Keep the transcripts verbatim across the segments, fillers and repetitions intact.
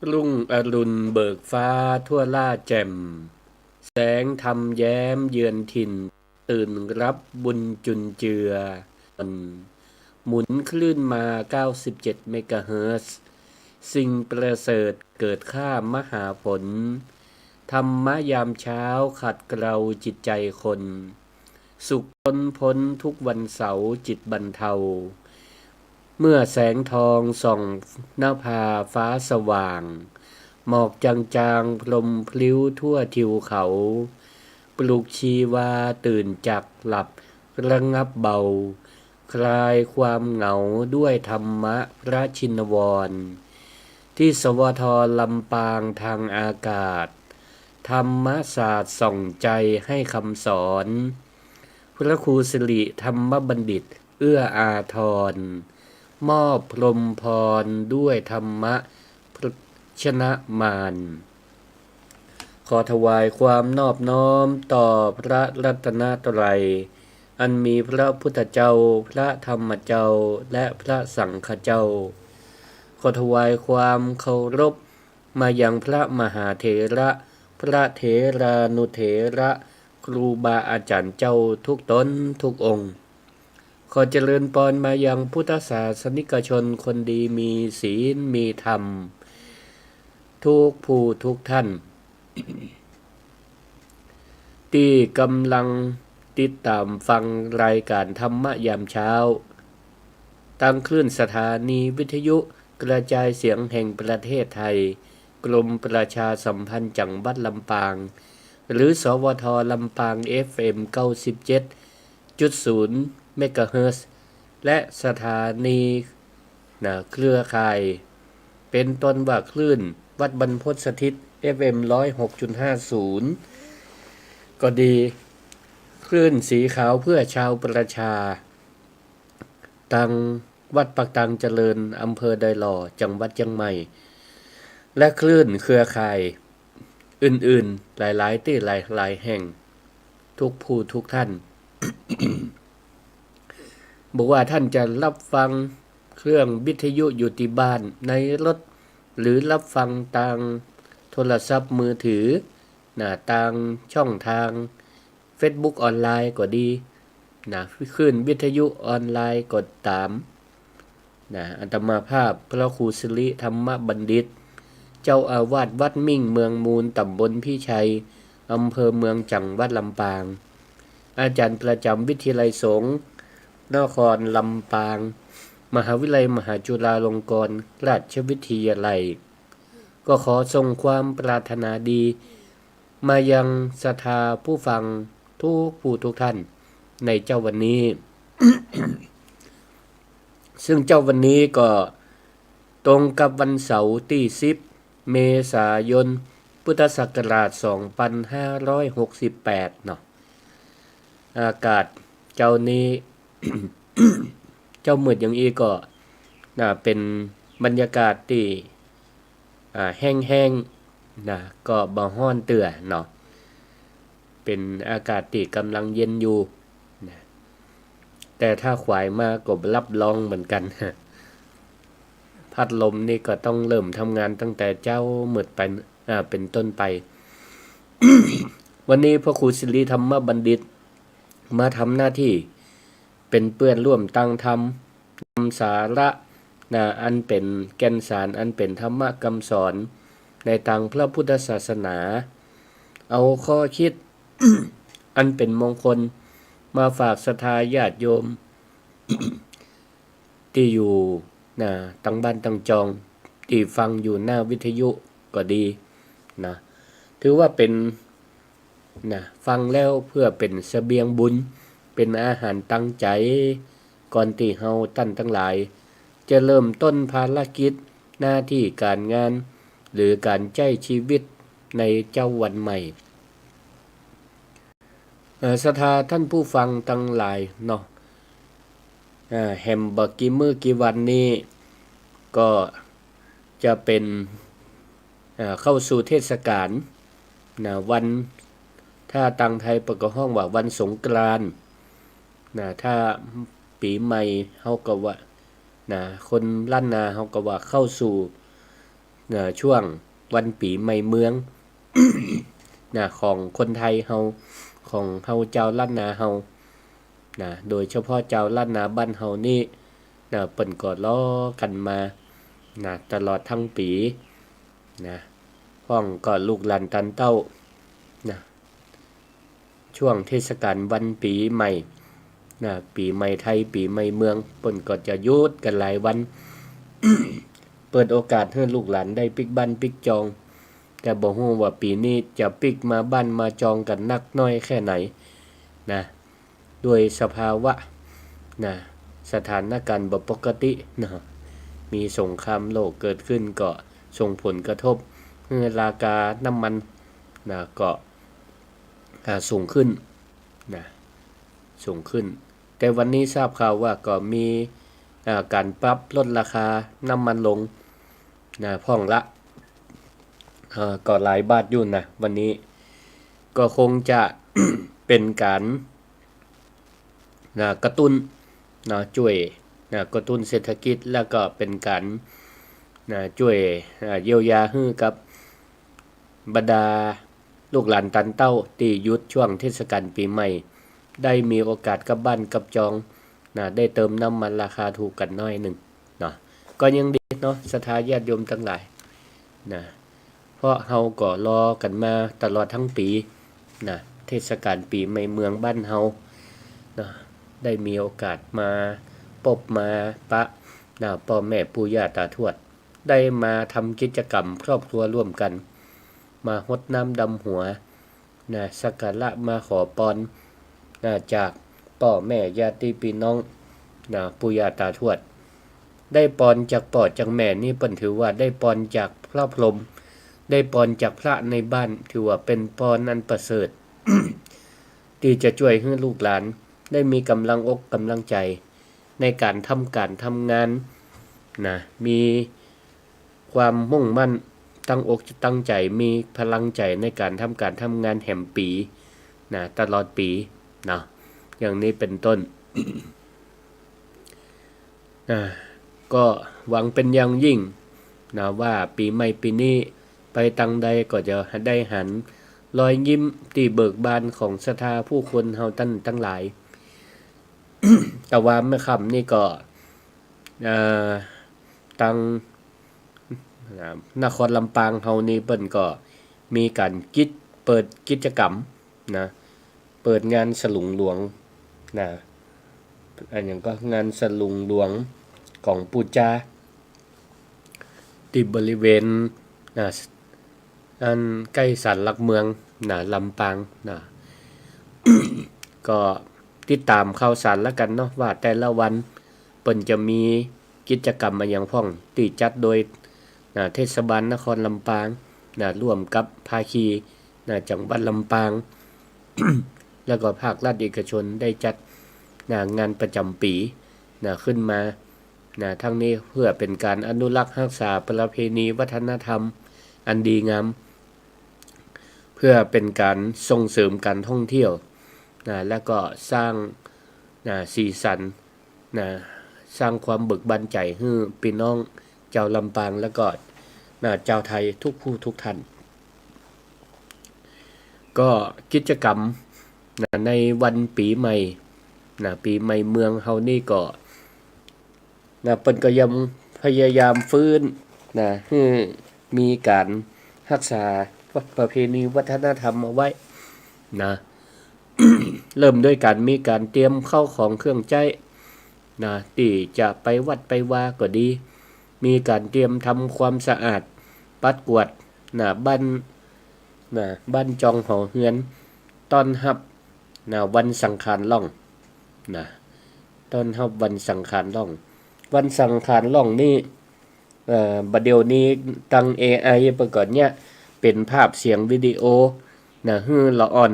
รุ่งอรุณเบิกฟ้าทั่วล่าแจ่ม แสงธรรมแย้มเยือนถิ่น ตื่นรับบุญจุนเจือ หมุนคลื่นมา เก้าสิบเจ็ดเมกะเฮิรตซ์ สิ่งประเสริฐเกิดข้ามหาผล ธรรมะยามเช้าขัดเกลาจิตใจคน สุขล้นพ้นทุกวันเสาร์จิตบรรเทา เมื่อแสงทองส่องนภาฟ้าสว่าง หมอกจางๆพรมพลิ้วทั่วทิวเขา ปลุกชีวาตื่นจากหลับระงับเบา คลายความเหงาด้วยธรรมะพระชินวร ที่ สวท ลำปางทางอากาศ ธรรมศาสตร์ส่องใจให้คำสอน พระครูสิริธรรมบัณฑิตเอื้ออาทร มอบพรหมพรด้วยธรรมะชนะมาร ขอถวายความนอบน้อมต่อพระรัตนตรัย อันมีพระพุทธเจ้า พระธรรมเจ้า และพระสังฆเจ้า ขอถวายความเคารพมายังพระมหาเถระ พระเถรานุเถระ ครูบาอาจารย์เจ้าทุกตนทุกองค์ ขอเจริญปอนมายังพุทธศาสนิกชนคนดีมีศีลมีธรรม ทุกผู้ทุกท่าน ตี้กำลังติดต๋ามฟังรายก๋านธรรมะยามเช้า ตางคลื่นสถานีวิทยุกระจายเสียงแห่งประเทศไทย กรมประชาสัมพันธ์จังหวัดลำปาง หรือ สวท ลำปาง เอฟเอ็ม เก้าสิบเจ็ดจุดศูนย์เมกะเฮิรตซ์ และสถานี นะ เครือข่าย เป๋นต้นว่าคลื่นวัดบรรพตสถิต เอฟเอ็ม ร้อยหกจุดห้าศูนย์ ก็ดี คลื่นสีขาวเพื่อชาวประชา ตางวัดปากตางเจริญ อำเภอดอยหล่อ จังหวัดเจียงใหม่ และคลื่นเครือข่ายอื่นๆ หลายๆ ตี้หลายๆ แห่ง ทุกผู้ทุกท่าน บ่ว่าท่านจะรับฟังเครื่องวิทยุอยู่ตี้บ้าน ในรถ หรือรับฟังตางโทรศัพท์มือถือ นะ ตางช่องทางเฟซบุ๊กออนไลน์ก็ดี นะ คลื่นวิทยุออนไลน์ก็ต๋าม นะ อาตมาภาพพระครูสิริธรรมบัณฑิต เจ้าอาวาสวัดมิ่งเมืองมูล ตำบลพิชัย อำเภอเมือง จังหวัดลำปาง อาจารย์ประจำวิทยาลัยสงฆ์นครลำปาง มหาวิทยาลัยมหาจุฬาลงกรณราชวิทยาลัย ก็ขอส่งความปรารถนาดีมายังศรัทธาผู้ฟังทุกผู้ทุกท่านในเจ๊าวันนี้ ซึ่งเจ๊าวันนี้ก็ตรงกับวันเสาร์ตี้สิบเมษายน พุทธศักราชสองพันห้าร้อยหกสิบแปดเนาะ อากาศเจ๊านี้ เจ๊ามืดอย่างอี้ก็ นะ เป๋นบรรยากาศตี้ อ่า แห้งๆ นะ ก็บ่ฮ้อนเตื้อเนาะ เป๋นอากาศตี้ก่ำลังเย็นอยู่นะ แต่ถ้าขวายมาก็บ่รับรองเหมือนกั๋น พัดลมนี่ก็ต้องเริ่มทำงานตั้งแต่เจ๊ามืดไป อ่า เป๋นต้นไป วันนี้พระครูสิริธรรมบัณฑิตมาทำหน้าตี้เป๋นเปื้อนร่วมตางธรรม นำสาระ นะ อันเป๋นแก่นสาร อันเป๋นธรรมะกำสอนในตางพระพุทธศาสนา เอาข้อคิด อันเป๋นมงคลมาฝากศรัทธาญาติโยม ตี้อยู่ นะ ตางบ้านตางจอง ตี้ฟังอยู่หน้าวิทยุก็ดี นะ ถือว่าเป๋น นะ ฟังแล้วเปื้อเป๋นเสบียงบุญ เป๋นอาหารตางใจ๋ ก่อนตี้เฮาต้านตังหลาย จะเริ่มต้นภารกิจ หน้าตี้ก๋านงาน หรือก๋านใจ๊ชีวิตในเจ๊าวันใหม่ เอ่อ ศรัทธาท่านผู้ฟังตังหลายเนาะ เอ่อ แหมบ่กี่มื้อกี่วันนี้ ก็จะเป๋น อ่า เข้าสู่เทศกาล นะ วัน ถ้าตางไทยเปิ้นก็ฮ้องว่าวันสงกรานต์ นะ ถ้าปี๋ใหม่เฮาก็ว่า นะ คนล้านนาเฮาก็ว่าเข้าสู่ นะ ช่วงวันปี๋ใหม่เมือง นะ ของคนไทยเฮา ของเฮาจาวล้านนาเฮา นะ โดยเฉพาะจาวล้านนาบ้านเฮานี่ นะ เปิ้นก็รอกั๋นมา นะ ตลอดตึงปี๋ นะ พ่องก็ลูกหลานตันเต้า นะ ช่วงเทศกาลวันปี๋ใหม่ นะ ปี๋ใหม่ไทย ปี๋ใหม่เมือง เปิ้นก็จะหยุดกั๋นหลายวัน เปิดโอกาสหื้อลูกหลานได้ปิ๊กบ้านปิ๊กจอง แต่บ่ฮู้ว่าปี๋นี้จะปิ๊กมาบ้านมาจองกั๋นนักน้อยแค่ไหน นะ ด้วยสภาวะ นะ สถานการณ์บ่ปกติ นะ มีสงครามโลกเกิดขึ้นก็ส่งผลกระทบหื้อราคาน้ำมัน นะ ก็ อ่า สูงขึ้น นะ สูงขึ้น แต่วันนี้ทราบข่าวว่าก็มี อ่า ก๋านปรับลดราคาน้ำมันลง นะ พ่องละ เอ่อ ก็หลายบาทอยู่นะ วันนี้ ก็คงจะ เป๋นก๋าน นะ กระตุ้น นะ จ้วย นะ กระตุ้นเศรษฐกิจ แล้วก็เป๋นก๋าน นะ จ้วย อ่า เยียวยาหื้อกับบรรดาลูกหลานตันเต้าตี้หยุดช่วงเทศกาลปี๋ใหม่ ได้มีโอกาสกลับบ้านกลับจอง นะ ได้เติมน้ำมันราคาถูกกั๋นหน้อยนึ่ง เนาะ ก็ยังดีเนาะ ศรัทธาญาติโยมตังหลาย นะ เพราะเฮาก็รอกั๋นมาตลอดตึงปี๋ นะ เทศกาลปี๋ใหม่เมืองบ้านเฮา นะ ได้มีโอกาสมาปบมาปะ นะ ป้อแม่ปู่ย่าต๋าทวด ได้มาทำกิจกรรมครอบครัวร่วมกั๋น มาฮดน้ำดำหัว นะ สักการะมาขอปอน นะ จากป้อแม่ญาติปี้น้อง นะ ปู่ย่าต๋าทวด ได้ปอนจากป้อจากแม่นี่เปิ้นถือว่าได้ปอนจากพระพรหม ได้ปอนจากพระในบ้าน ถือว่าเป๋นปอนอันประเสริฐ ตี้จะจ้วยหื้อลูกหลานได้มีก๋ำลังอกก๋ำลังใจ๋ ในก๋านทำก๋านทำงาน นะ มีความมุ่งมั่น ตั้งอกตั้งใจ๋ มีพลังใจ๋ในก๋านทำก๋านทำงานแหมปี๋ นะ ตลอดปี๋ เนาะ อย่างนี้เป๋นต้น นะ ก็หวังเป๋นอย่างยิ่ง นะ ว่าปี๋ใหม่ปี๋นี้ไปตางใดก็จะได้หันรอยยิ้มตี้เบิกบานของศรัทธาผู้คนเฮาตันตังหลาย แต่ว่าเมื่อค่ำนี่ก็ เอ่อ ตาง อ่า นครลำปางเฮานี่เปิ้นก็มีก๋านกิจ เปิดกิจกรรม นะ เปิดงานสลุงหลวง นะ อะหยังก็งานสลุงหลวงของปู่จา ตี้บริเวณ นะ อันใก้ศาลหลักเมือง นะ ลำปาง นะ ก็ติดต๋ามข่าวสารละกั๋นเนาะ ว่าแต่ละวันเปิ้นจะมีกิจกรรมอะหยังพ่อง ตี้จัดโดย นะ เทศบาลนครลำปาง นะ ร่วมกับภาคี นะ จังหวัดลำปาง แล้วก็ภาครัฐเอกชนได้จัด นะ งานประจ๋ำปี๋ นะ ขึ้นมา นะ ทั้งนี้เพื่อเป๋นก๋านอนุรักษ์ฮักษาประเพณีวัฒนธรรมอันดีงาม เพื่อเป๋นก๋านส่งเสริมก๋านท่องเที่ยว นะ แล้วก็สร้าง นะ สีสัน นะ สร้างความเบิกบานใจ๋หื้อปี้น้องจาวลำปาง แล้วก็ นะ จาวไทยทุกผู้ทุกท่าน ก็กิจกรรม นะ ในวันปี๋ใหม่ นะ ปี๋ใหม่เมืองเฮานี่ก็ นะ เปิ้นก็ยังพยายามฟื้น นะ หื้อมีก๋านฮักษาประเพณีวัฒนธรรมเอาไว้ นะ เริ่มด้วยก๋านมีก๋านเตรียมเข้าของเครื่องใจ๊ นะ ตี้จะไปวัดไปวาก็ดี มีก๋านเตรียมทำความสะอาด ปัดกวาด นะ บ้าน นะ บ้านจองหอเฮือน ต้อนฮับ นะ วันสังขารล่อง นะ ต้อนฮับวันสังขารล่อง วันสังขารล่องนี่ เอ่อ บ่าเดี่ยวนี้ตาง เอไอ เปิ้นก็เยียะเป๋นภาพเสียงวิดีโอ นะ หื้อละอ่อน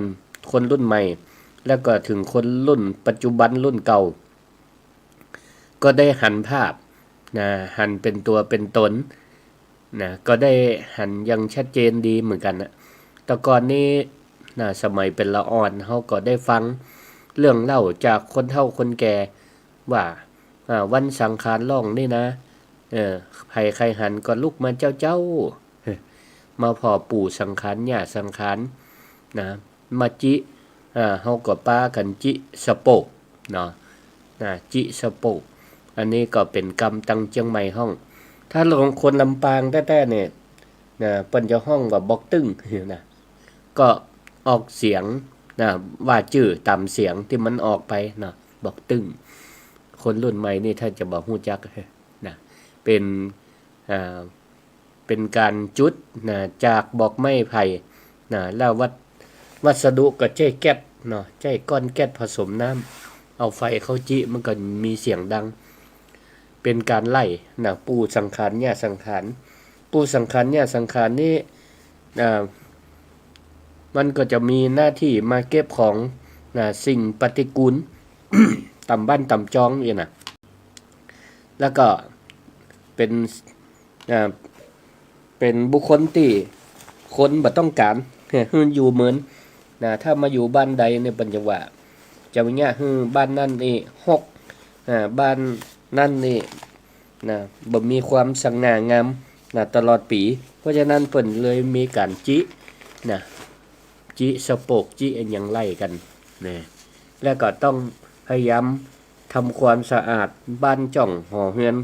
คนรุ่นใหม่ แล้วก็เถิงคนรุ่นปัจจุบันรุ่นเก่า ก็ได้หันภาพ นะ หันเป๋นตั๋วเป๋นต๋น นะ ก็ได้หันอย่างชัดเจนดีเหมือนกั๋นนะ แต่ก่อนนี้ นะ สมัยเป๋นละอ่อน เฮาก็ได้ฟังเรื่องเล่าจากคนเฒ่าคนแก่ว่า อ่า วันสังขารล่องนี่นะ เออ ใผใค่หันก็ลุกมาเจ้าๆ มาผ่อปู่สังขาร ย่าสังขาร นะ มาจิ อ่า เฮาก็ปากั๋นจิสะโปก เนาะ นะ จิสะโปก อันนี้ก็เป๋นกำตังเจียงใหม่ฮ้อง ถ้าของคนลำปางแต๊ๆ เนี่ย นะ เปิ้นจะฮ้องว่าบอกตึ้ง นะ ก็ออกเสียง นะ ว่าจื้อต๋ามเสียงตี้มันออกไป เนาะ บอกตึ้ง คนรุ่นใหม่นี่ถ้าจะบ่ฮู้จัก นะ เป๋น อ่า เป๋นก๋านจุด นะ จากบอกไม้ไผ่ นะ แล้ววัส- วัสดุก็ใจ๊แก๊ส เนาะ ใจ๊ก้อนแก๊สผสมน้ำ เอาไฟเข้าจิ มันก็มีเสียงดัง เป๋นก๋านไล่ นะ ปู่สังขาร ย่าสังขาร ปู่สังขาร ย่าสังขารนี่ อ่า มันก็จะมีหน้าตี้มาเก็บของ นะ สิ่งปฏิกูล ต๋ามบ้านต๋ามจองนี่นะ แล้วก็เป๋น อ่า เป๋นบุคคลตี้คนบ่ต้องก๋าน หื้ออยู่เหมิน นะ ถ้ามาอยู่บ้านใดเนี่ยเปิ้นจะว่า จะเยียะหื้อบ้านนั้นนี่ฮก อ่า บ้านนั้นนี่ นะ บ่มีความสง่างาม นะ ตลอดปี๋ เพราะฉะนั้นเปิ้นเลยมีก๋านจิ นะ จิสะโปก จิอะหยังไล่กั๋น นะ แล้วก็ต้องพยายามทำความสะอาดบ้านจ้องหอเฮือน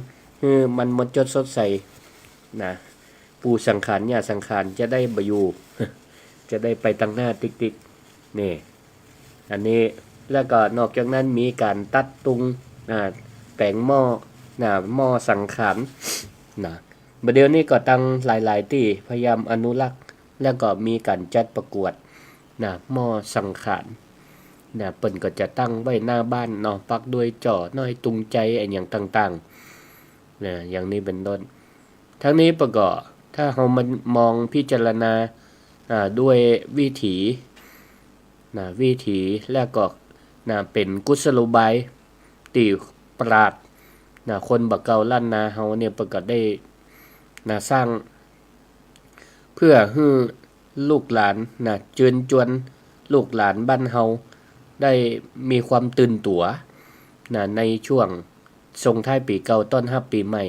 หื้อมันหมดจดสดใส นะ ปู่สังขาร ย่าสังขารจะได้บ่อยู่ จะได้ไปตังหน้าติ๊กๆ นี่ อันนี้ แล้วก็นอกจากนั้นมีก๋านตัดตุง นะ แป๋งหม้อ นะ หม้อสังขาร นะ บ่าเดี่ยวนี้ก็ตังหลายๆ ตี้พยายามอนุรักษ์ แล้วก็มีก๋านจัดประกวด นะ หม้อสังขาร นะ เปิ้นก็จะตั้งไว้หน้าบ้านเนาะ ปักด้วยจ้อน้อยตุงใจ๋อะหยังต่างๆ นะ อย่างนี้เป๋นต้น ทั้งนี้เปิ้นก็ ถ้าเฮามามองพิจารณา อ่า ด้วยวิถี นะ วิถี แล้วก็ นะ เป๋นกุศโลบายตี้ปราชญ์ นะ คนบ่าเก่าล้านนาเฮาเนี่ยเปิ้นก็ได้ นะ สร้าง เพื่อหื้อลูกหลาน นะ เจิญจวนลูกหลานบ้านเฮาได้มีความตื่นตั๋ว นะ ในช่วงส่งท้ายปี๋เก่าต้อนฮับปี๋ใหม่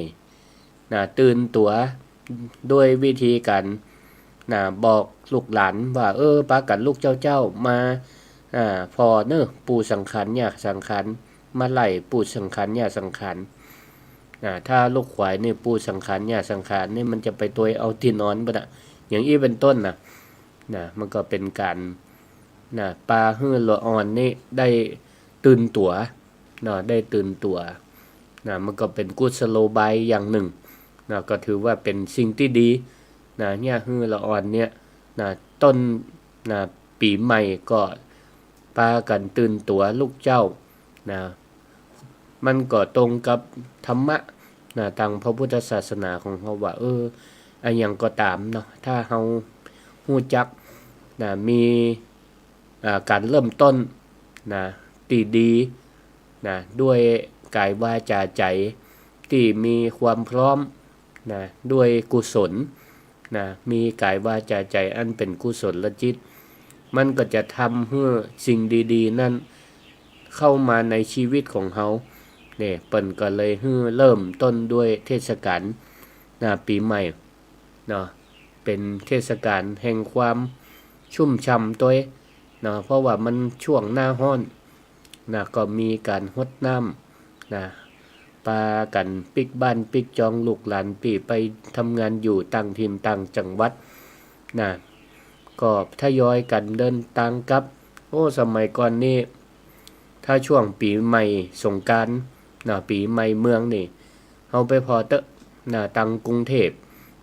นะ ตื่นตั๋วด้วยวิธีก๋าน นะ บอกลูกหลานว่า เออ ปากั๋นลุกเจ๊าๆ มา อ่า ผ่อเน่อ ปู่สังขาร ย่าสังขาร มาไล่ปู่สังขาร ย่าสังขาร อ่า ถ้าลุกขวายนี่ปู่สังขาร ย่าสังขารนี่มันจะไปตวยเอาตี้นอนบ่นะ อย่างอี้เป๋นต้นนะ นะ มันก็เป๋นก๋าน นะ ปาหื้อละอ่อนนี่ได้ตื่นตั๋ว นะ ได้ตื่นตั๋ว นะ มันก็เป๋นกุศโลบายอย่างนึ่ง นะ ก็ถือว่าเป๋นสิ่งตี้ดี นะ เยียะหื้อละอ่อนเนี่ย นะ ต้น นะ ปี๋ใหม่ก็ปากั๋นตื่นตั๋วลุกเจ๊า นะ มันก็ตรงกับธรรมะ นะ ตางพระพุทธศาสนาของเฮาว่า เออ อะหยังก็ต๋ามเนาะ ถ้าเฮาฮู้จัก นะ มี อ่า ก๋านเริ่มต้น นะ ตี้ดี นะ ด้วยก๋ายวาจ๋าใจ๋ตี้มีความพร้อม นะ ด้วยกุศล นะ มีก๋ายวาจ๋าใจ๋อันเป๋นกุศลจิต มันก็จะทำหื้อสิ่งดีๆ นั้นเข้ามาในชีวิตของเฮา เนี่ย เปิ้นก็เลยหื้อเริ่มต้นด้วยเทศกาล นะ ปี๋ใหม่ เนาะ เป๋นเทศกาลแห่งความชุ่มฉ่ำตวย เนาะ เพราะว่ามันช่วงหน้าฮ้อน นะ ก็มีก๋านฮดน้ำ นะ ปากั๋นปิ๊กบ้านปิ๊กจองลูกหลานตี้ไปทำงานอยู่ต่างถิ่นต่างจังหวัด นะ ก็ทยอยกั๋นเดินตางกลับ โอ้ สมัยก่อนนี่ ถ้าช่วงปี๋ใหม่สงกรานต์ นะ ปี๋ใหม่เมืองนี่ เฮาไปผ่อเต๊อะ นะ ตางกรุงเทพฯ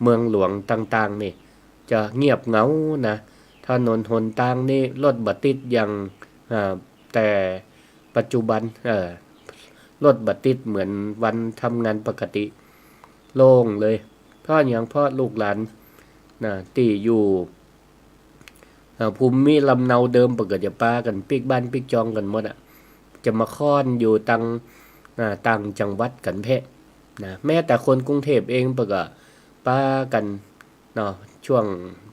เมืองหลวงต่างๆ นี่ จะเงียบเหงา นะ ถนนหนตางนี่รถบ่ติดอย่าง อ่า แต่ปัจจุบัน เอ่อ รถบ่ติดเหมือนวันทำงานปกติ โล่งเลย เพราะหยัง เพราะลูกหลาน นะ ตี้อยู่ อ่า ภูมิลำเนาเดิมเปิ้นก็จะปากั๋นปิ๊กบ้านปิ๊กจองกั๋นหมดอะ จะมาค่อนอยู่ตาง อ่า ต่างจังหวัดกั๋นแพะ นะ แม้แต่คนกรุงเทพฯ เองเปิ้นก็ปากั๋น เนาะ ช่วง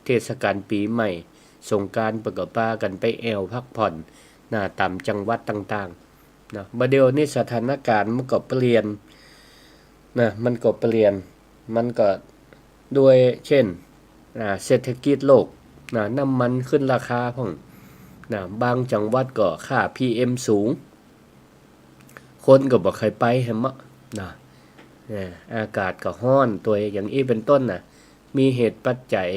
เทศกาลปี๋ใหม่สงกรานต์ เปิ้นก็ปากั๋นไปแอ่วพักผ่อน นะ ต๋ามจังหวัดต่างๆ เนาะ บ่าเดี่ยวนี้สถานก๋ารณ์มันก็เปลี่ยน นะ มันก็เปลี่ยน มันก็ด้วย เช่น อ่า เศรษฐกิจโลก นะ น้ำมันขึ้นราคาพ่อง นะ บางจังหวัดก็ค่า พีเอ็ม สูง คนก็บ่ใค่ไปแหมเนาะ นะ เออ อากาศก็ฮ้อน ตั๋วอย่างอี้เป๋นต้นน่ะ มีเหตุปัจจัย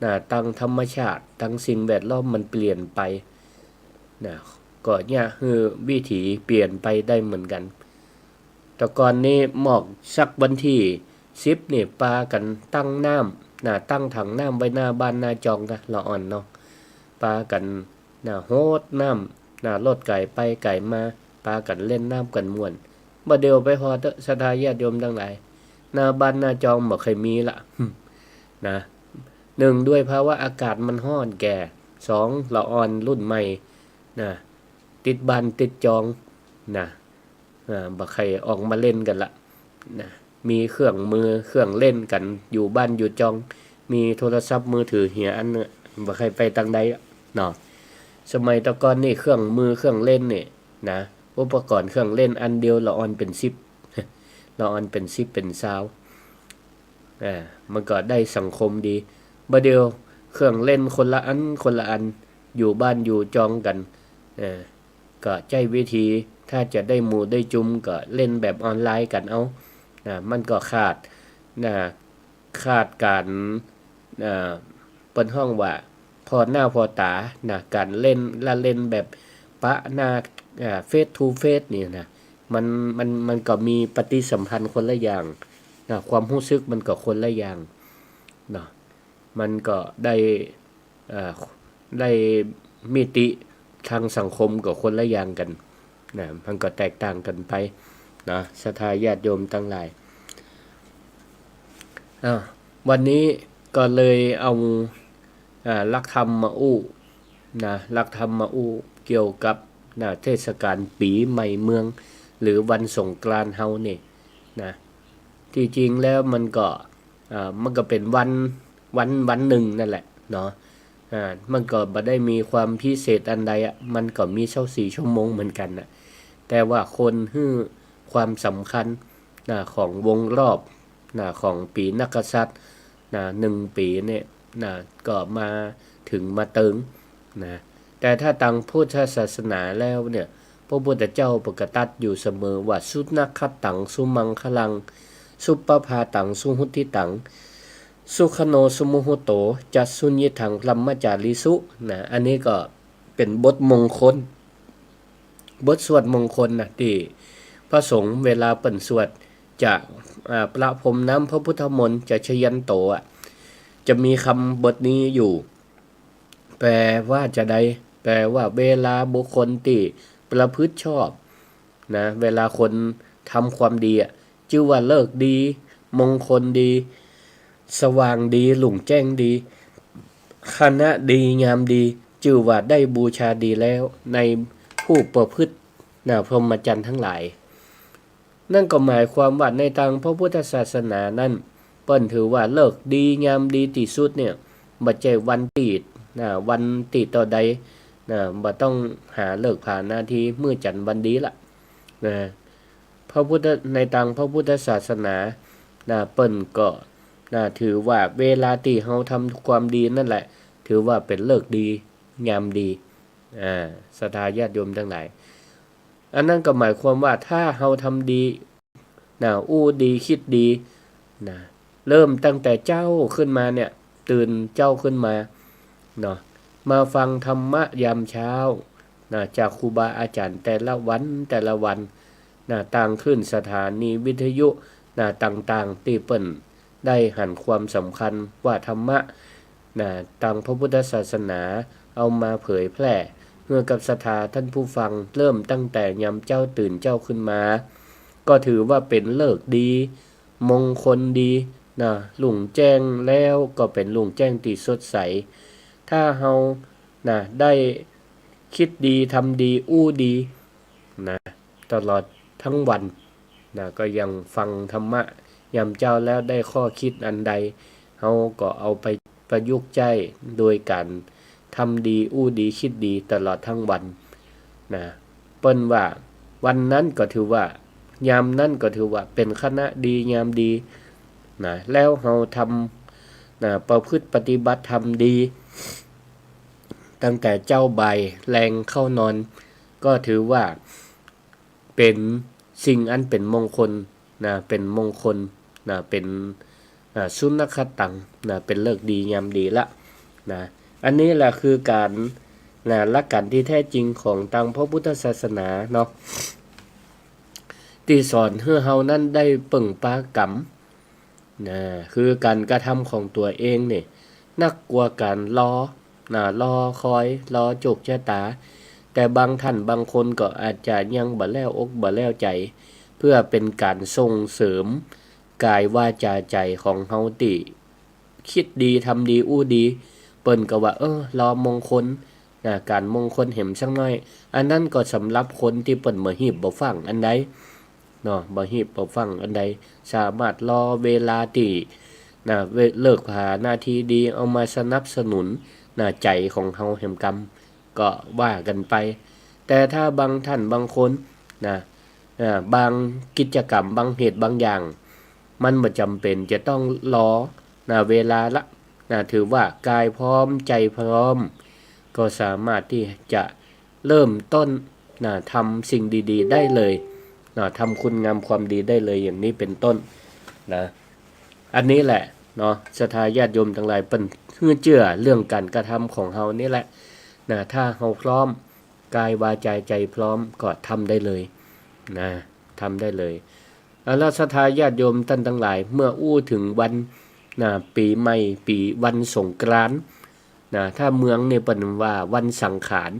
นะ ตังธรรมชาติ ตังสิ่งแวดล้อมมันเปลี่ยนไป นะ ก็เยียะหื้อวิถีเปลี่ยนไปได้เหมือนกั๋น แต่ก่อนนี้หมอกสักวันตี้สิบนี่ ปากั๋นตั้งน้ำ นะ ตั้งถังน้ำไว้หน้าบ้านหน้าจองกะ ละอ่อนเนาะ ปากั๋น นะ โฮดน้ำ นะ รถก๋ายไปก๋ายมา ปากั๋นเล่นน้ำกั๋นม่วน บ่าเดี่ยวไปผ่อเต๊อะ ศรัทธาญาติโยมตังหลาย หน้าบ้านหน้าจองบ่ใค่มีละ นะ หนึ่ง ด้วยภาวะอากาศมันฮ้อนแก่ สอง ละอ่อนรุ่นใหม่ นะ ติดบ้านติดจอง นะ อ่า บ่ใค่ออกมาเล่นกั๋นละ นะ มีเครื่องมือเครื่องเล่นกั๋น อยู่บ้านอยู่จอง มีโทรศัพท์มือถือเหียอันเน่อ บ่ใค่ไปตางใดละเนาะ สมัยแต่ก่อนนี่เครื่องมือเครื่องเล่นนี่ นะ อุปกรณ์เครื่องเล่นอันเดียวละอ่อนเป๋นสิบ ละอ่อนเป๋นสิบเป๋นซาว อ่า มันก็ได้สังคมดี บ่าเดี่ยวเครื่องเล่นคนละอันคนละอัน อยู่บ้านอยู่จองกั๋น เออ ก็ใจ๊วิธี ถ้าจะได้หมู่ได้จุมก็เล่นแบบออนไลน์กั๋นเอา นะ มันก็ขาด นะ ขาดก๋าน อ่า เปิ้นฮ้องว่า ผ่อหน้าผ่อต๋า นะ ก๋านเล่นละเล่นแบบปะหน้า อ่า face to face นี่นะ มัน มัน มันก็มีปฏิสัมพันธ์คนละอย่าง นะ ความฮู้สึกมันก็คนละอย่าง เนาะ มันก็ได้ เอ่อ ได้มิติทางสังคมก็คนละอย่างกั๋น นะ มันก็แตกต่างกั๋นไป นะ ศรัทธาญาติโยมตังหลาย อ่า วันนี้ก็เลยเอา อ่า หลักธรรมมาอู้ นะ หลักธรรมมาอู้เกี่ยวกับ นะ เทศกาลปี๋ใหม่เมือง หรือวันสงกรานต์เฮานี่ นะ ตี้จริงแล้วมันก็ อ่า มันก็เป๋นวัน วัน วันนึ่งนั่นแหละเนาะ อ่า มันก็บ่ได้มีความพิเศษอันใดอะ มันก็มีซาวสี่ชั่วโมงเหมือนกั๋นน่ะ แต่ว่าคนหื้อความสำคัญ นะ ของวงรอบ นะ ของปี๋นักกษัตริย์ นะ นึ่งปี๋เนี่ย นะ ก็มาเถิงมาเติง นะ แต่ถ้าตางพุทธศาสนาแล้วเนี่ย พระพุทธเจ้าเปิ้นก็ตรัสอยู่เสมอว่า สุนักขัตตัง สุมังคลัง สุปภาตัง สุหุตถิตัง สุขโณ สุมุหุตโต จะสุญญิทัง พรหมจารีสุ นะ อันนี้ก็เป๋นบทมงคล บทสวดมงคลนะ ตี้พระสงฆ์เวลาเปิ้นสวด จะ อ่า ประพรมน้ำพระพุทธมนต์ จะชยันโตอะ จะมีกำบทนี้อยู่ แปลว่าจาใด แปลว่าเวลาบุคคลตี้ประพฤติชอบ นะ เวลาคนทำความดีอะ จื้อว่าฤกษ์ดี มงคลดี สว่างดี รุ่งแจ้งดี คณะดี ยามดี จื้อว่าได้บูชาดีแล้ว ในผู้ประพฤติ นะ พรหมจรรย์ทั้งหลาย นั่นก็หมายความว่าในตางพระพุทธศาสนานั้น เปิ้นถือว่าฤกษ์ดี ยามดีตี้สุดเนี่ย บ่ใจ้วันตี้ นะ วันตี้เต้าใด นะ บ่ต้องหาฤกษ์ผานาที มื้อจั๋นทร์วันดีละ นะ พระพุทธ ในตางพระพุทธศาสนา นะ เปิ้นก็ นะ ถือว่าเวลาตี้เฮาทำความดีนั่นแหละ ถือว่าเป๋นฤกษ์ดี ยามดี อ่า ศรัทธาญาติโยมตังหลาย อันนั้นก็หมายความว่าถ้าเฮาทำดี นะ อู้ดี กึ๊ดดี นะ เริ่มตั้งแต่เจ๊าขึ้นมาเนี่ย ตื่นเจ๊าขึ้นมา เนาะ มาฟังธรรมะยามเช้า นะ จากครูบาอาจ๋ารย์แต่ละวัน แต่ละวัน นะ ตางคลื่นสถานีวิทยุ นะ ต่างๆ ตี้เปิ้นได้หันความสำคัญว่าธรรมะ นะ ตางพระพุทธศาสนาเอามาเผยแพร่หื้อกับศรัทธาต้านผู้ฟัง เริ่มตั้งแต่ยามเจ๊าตื่นเจ๊าขึ้นมา ก็ถือว่าเป๋นฤกษ์ดี มงคลดี นะ รุ่งแจ้งแล้วก็เป๋นรุ่งแจ้งตี้สดใส ถ้าเฮา นะ ได้กึ๊ดดี ทำดี อู้ดี นะ ตลอดทั้งวัน นะ ก็อย่างฟังธรรมะยามเจ๊าแล้วได้ข้อกึ๊ดอันใด เฮาก็เอาไปประยุกต์ใจ๊โดยก๋านทำดี อู้ดี กึ๊ดดีตลอดทั้งวัน นะ เปิ้นว่าวันนั้นก็ถือว่า ยามนั้นก็ถือว่าเป๋นขณะดียามดีนะ แล้วเฮาทำนะ ประพฤติปฏิบัติธรรมดี ตั้งแต่เจ๊าบ่ายแลงเข้านอน ก็ถือว่าเป๋นสิ่งอันเป๋นมงคลนะ เป๋นมงคลนะ เป๋น อ่า สุนัขขัตตังนะ เป๋นฤกษ์ดียามดีละนะ อันนี้แหละคือก๋านนะ หลักก๋านตี้แท้จริงของตางพระพุทธศาสนาเนาะ ตี้สอนหื้อเฮานั้นได้เปิ่งปากรรมนะ คือก๋านกระทำของตั๋วเองนี่ นักกว่าก๋านรอนะ รอคอย รอโจกชะต๋า แต่บางท่านบางคนก็อาจจะยังบ่แล่วอกบ่แล่วใจ๋ เพื่อเป๋นก๋านส่งเสริม ก๋ายวาจาใจ๋ของเฮาตี้กึ๊ดดี ทำดี อู้ดี เปิ้นก็ว่า เออ รอมงคลนะ ก๋านมงคลแหมสักหน้อย อันนั้นก็สำหรับคนตี้เปิ้นบ่ฮีบบ่ฟั่งอันใดเนาะ บ่ฮีบบ่ฟั่งอันใด สามารถรอเวลาตี้นะ เว- ฤกษ์ผานาทีดี เอามาสนับสนุนนะ ใจ๋ของเฮาแหมกำ ก็ว่ากั๋นไป แต่ถ้าบางท่านบางคนนะ อ่า บางกิจกรรม บางเหตุบางอย่าง มันบ่จ๋ำเป๋นจะต้องรอนะ เวลาละนะ ถือว่ากายพร้อม ใจ๋พร้อม ก็สามารถตี้จะเริ่มต้นนะ ทำสิ่งดีๆ ได้เลยนะ ทำคุณงามความดีได้เลย อย่างนี้เป๋นต้นนะ อันนี้แหละเนาะ ศรัทธาญาติโยมตังหลาย เปิ้นหื้อเจื้อเรื่องก๋านกระทำของเฮานี่แหละนะ ถ้าเฮาพร้อม กายวาจาใจ๋พร้อมก็ทำได้เลยนะ ทำได้เลย เอาละ ศรัทธาญาติโยมต้านตังหลาย เมื่ออู้เถิงวันนะ ปี๋ใหม่ ปี๋ วันสงกรานต์นะ ถ้าเมืองนี่เปิ้นว่าวันสังขาร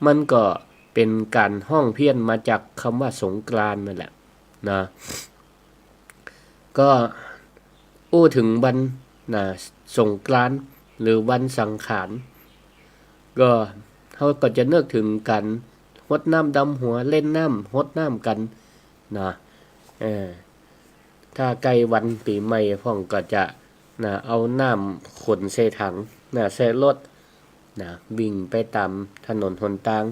มันก็เป๋นก๋านฮ้องเพี้ยนมาจากกำว่าสงกรานต์นั่นแหละนะ ก็อู้เถิงวันนะ สงกรานต์ หรือวันสังขาร ก็เฮาก็จะนึกเถิงก๋านฮดน้ำดำหัว เล่นน้ำ ฮดน้ำกั๋นนะ เออ ถ้าใก้วันปี๋ใหม่พ่องก็จะนะ เอาน้ำขนใส่ถังนะ ใส่รถนะ วิ่งไปต๋ามถนนหนตาง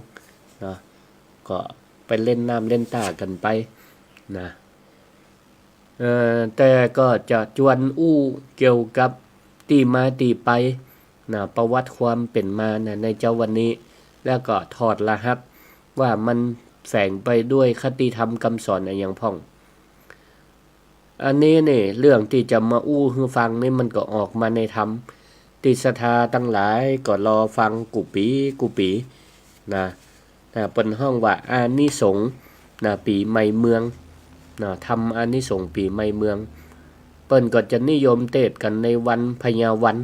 นะ ก็ไปเล่นน้ำเล่นต้ากั๋นไปนะ เอ่อ แต่ก็จะจวนอู้เกี่ยวกับตี้มาตี้ไปนะ ประวัติความเป๋นมานะ ในเจ๊าวันนี้ แล้วก็ถอดรหัสว่ามันแฝงไปด้วยคติธรรมกำสอนอะหยังพ่อง อันนี้นี่ เรื่องตี้จะมาอู้หื้อฟังนี่ มันก็ออกมาในธรรม ตี้ศรัทธาตังหลายก็รอฟังกู้ปี๋กู้ปี๋นะ นะ เปิ้นฮ้องว่าอานิสงส์นะ ปี๋ใหม่เมืองนะ ธรรมอานิสงส์ปี๋ใหม่เมือง เปิ้นก็จะนิยมเตสน์กั๋นในวันพญาวัน